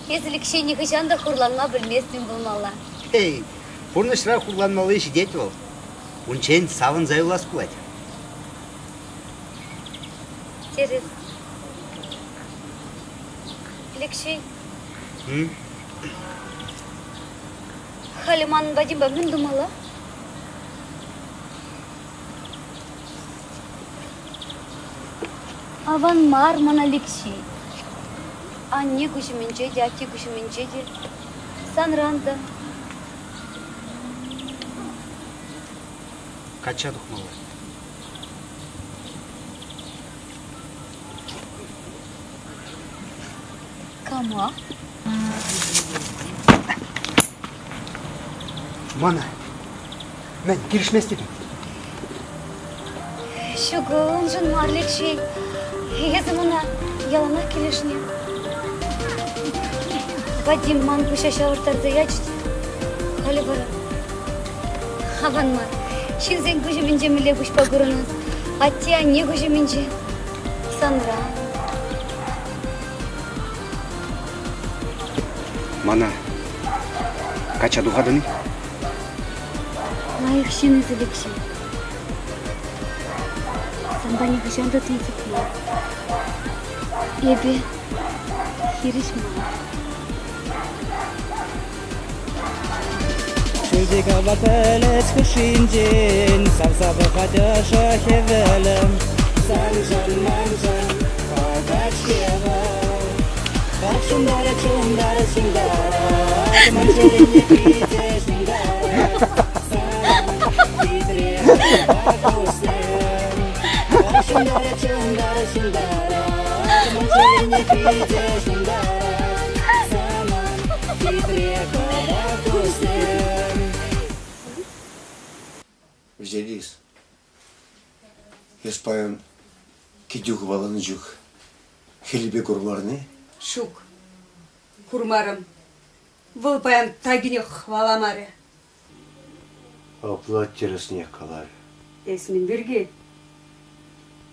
Эсӗ, Лекҫей, нихӑҫан та хурланма пӗлместӗн пулмалла.
Эй, пурнӑҫра хурланмалли ҫитет вӑл. Унччен савӑнса юлас пулать.
Тӗрӗс. Лекҫей. Халӗ манӑн Вадимпа мӗн тумалла? Аван мар мана Алексей. Анне куҫӗмӗнче те, атте куҫӗмӗнче те, санран та.
Качча тухмалла.
Кама?
Мана. Мӗн, килӗшместӗп-и?
Ҫук, уншӑн мар, Лекҫей. Эсӗ мана яланах килӗшнӗ. Вадим ман пуҫа ҫавӑрттарса ячӗ те халӗ вара аван мар. Ҫынсен куҫӗмӗнче мӗнле куҫпа курӑнас, атте-анне куҫӗмӗнче санра.
Мана качча тухатӑн-и?
Лайӑх ҫын эсӗ, Лекҫей. Санпа нихӑҫан та тунсӑхман. Эпӗ хирӗҫ мар.
Ҫӳлти кава пӗлӗт хушшинчен савса пӑхать ӑшӑ хӗвелӗм. Саншӑн, маншӑн пӑхать-ҫке вӑл. Ах, ҫунтарать, ҫунтарать, ҫунтарать, ман чӗрене питӗ ҫунтарать. Санӑн хитре куҫсем. Ах, ҫунтарать, ҫунтарать, ҫунтарать, ман чӗрене питӗ ҫунтарать. Санӑн хитре кӑвак куҫсем.
Вӗҫелис, эс паян кӗтӳ хӑваланӑ чух Хӗлипе курмарӑн-и?
Ҫук, курмарӑм. Вӑл паян такине хӑваламарӗ.
Апла тӗрӗснех каларӗ.
Эс мӗн пирки?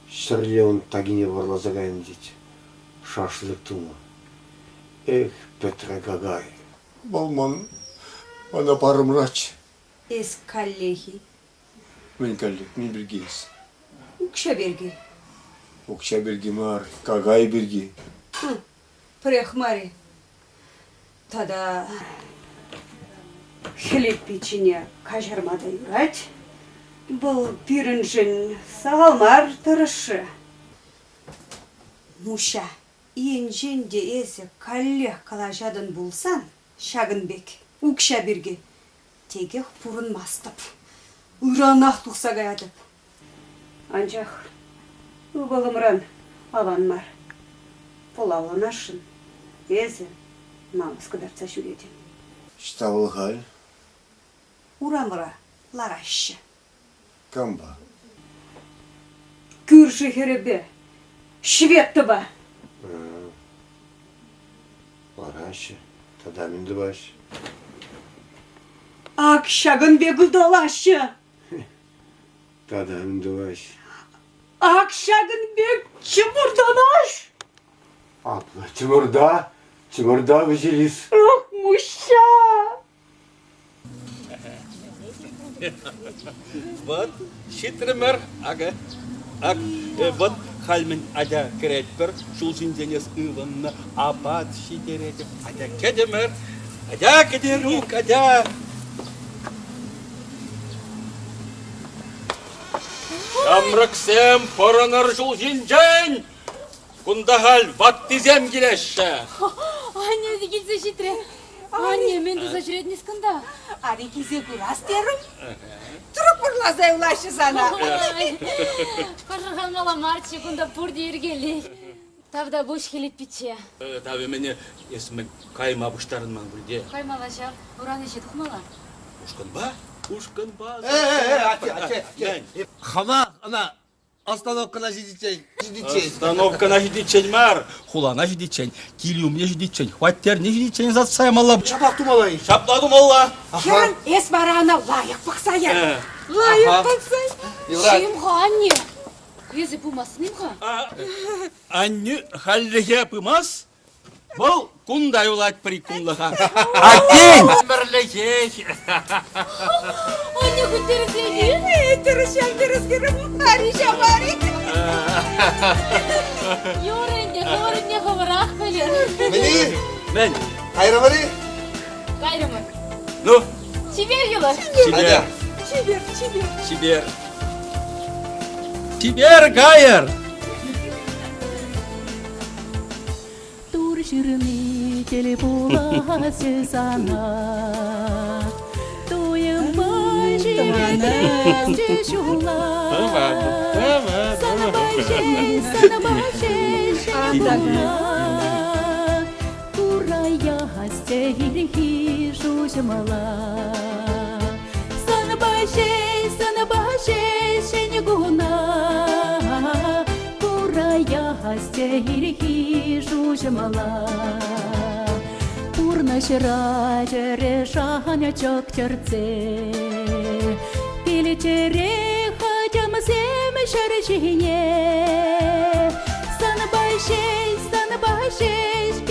Ҫӗрле ун такине вӑрласа кайнӑ тет. Шашлык тунӑ. Эх, пӗтрӗ какай. Вӑл ман мана парӑмраччӗ.
Эс каллех-и?
Мӗн каллех, мӗн пирки эс?
Укҫа пирки.
Укҫа пирки мар, какай пирки.
Пӗрех мар-и? Тата Хӗлип пиччене каҫарма та юрать. Вӑл пирӗншӗн сахал мар тӑрӑшрӗ. Муҫа, енчен те эсӗ каллех калаҫатӑн пулсан ҫакӑн пек укҫа пирки текех пурӑнмастӑп. Ыранах тухса каятӑп. Анчах ывӑлӑмран аван мар. Пӑлавланасшӑн эсӗ намӑс кӑтартса ҫӳретӗн.
Ӑҫта вӑл халь?
Урамра лараҫҫӗ.
Кампа?
Кӳршӗ хӗрӗпе, Ҫветтӑпа.
Лараҫҫӗ. Тата мӗн тӑваҫҫӗ?
Ак ҫакӑн пек ыталаҫҫӗ.
Тата мӗн тӑваҫҫӗ?
Ак ҫакӑн пек чӑмӑртанаш.
Апла чӑмӑрта, чӑмӑрта Вӗҫелис.
Ах, Муҫҫа!
Вӑт, ҫитрӗмӗр. Акӑ, ак, вӑт, халь мӗн атя кӗретпӗр, ҫул ҫинчен эс ывӑннӑ, апат ҫитеретӗп. Атя кӗтӗмӗр, атя Кӗтерук, атя. Ҫамрӑксем пӑрӑнӑр ҫул ҫинчен! Кунта халь ваттисем килеҫҫӗ.
Анне те килсе ҫитрӗ. Анне, мӗн туса ҫӳретӗн кунта?
Ари килсе курас терӗм. Тӑрӑк вӑрласа юлаҫҫӗ сана.
Пӑшӑрханмалла марччӗ, кунта пурте йӗркеллех. Тавтапуҫ, Хӗлип пичче.
Тавӗ мӗне, эс мӗн кайма пуҫтарӑнман пуль те?
Каймалла ҫав, уран ӗҫе тухмалла.
Ушкӑнпа? Ушкӑнпа.
Э, атте, атте, атте. Хама ӑна Остановкӑна ҫитиччен. Ҫитиччен.
Остановкӑна ҫитиччен мар, хулана ҫитиччен, кил умне ҫитиччен, хваттерне ҫитиччен ӑсатса ямалла.
Ҫаплах тумалла-и?
Ҫапла тумалла.
Хӗрӗм, эс вара ӑна лайӑх пӑхса яр. Лайӑх пӑхса.
Чим-ха, анне. Эсӗ пымастӑн-им-ха?
Аннӳ хальлӗхе пымас, Вӑл кунта юлать пӗр-ик кунлӑха. Атен! Ӗмӗрлӗхех!
Анне хуть тӗрӗсех-и?
Тӗрӗс ҫав, тӗрӗс хӗрӗм. Ари ҫав, ари.
Юрӗ ӗнтӗ, хӑвӑр ӗнтӗ хӑвӑрах пӗлӗр.
Мӗн-и?
Мӗн?
Кайрӑмӑр-и?
Кайрӑмӑр.
Ну?
Чипер юлӑр.
Чипер.
Чипер, чипер.
Чипер. Чипер кайӑр!
Тур ҫырни тӗл пуласчӗ сана. Туйӑмпа ҫитресчӗ ҫула. Санпа ҫеҫ, санпа ҫеҫ ҫӗнӗ Кураясчӗ ирхи шуҫӑмла. Санпа ҫеҫ, санпа ҫеҫ ҫӗнӗ куна. Кураясчӗ ирхи шуҫӑмла. Пурнӑҫра чӗре шанчӑк чӗртсе Килчӗре хӑтьӑмсем ҫӗр ҫине. Санпа ҫеҫ, санпа ҫеҫ.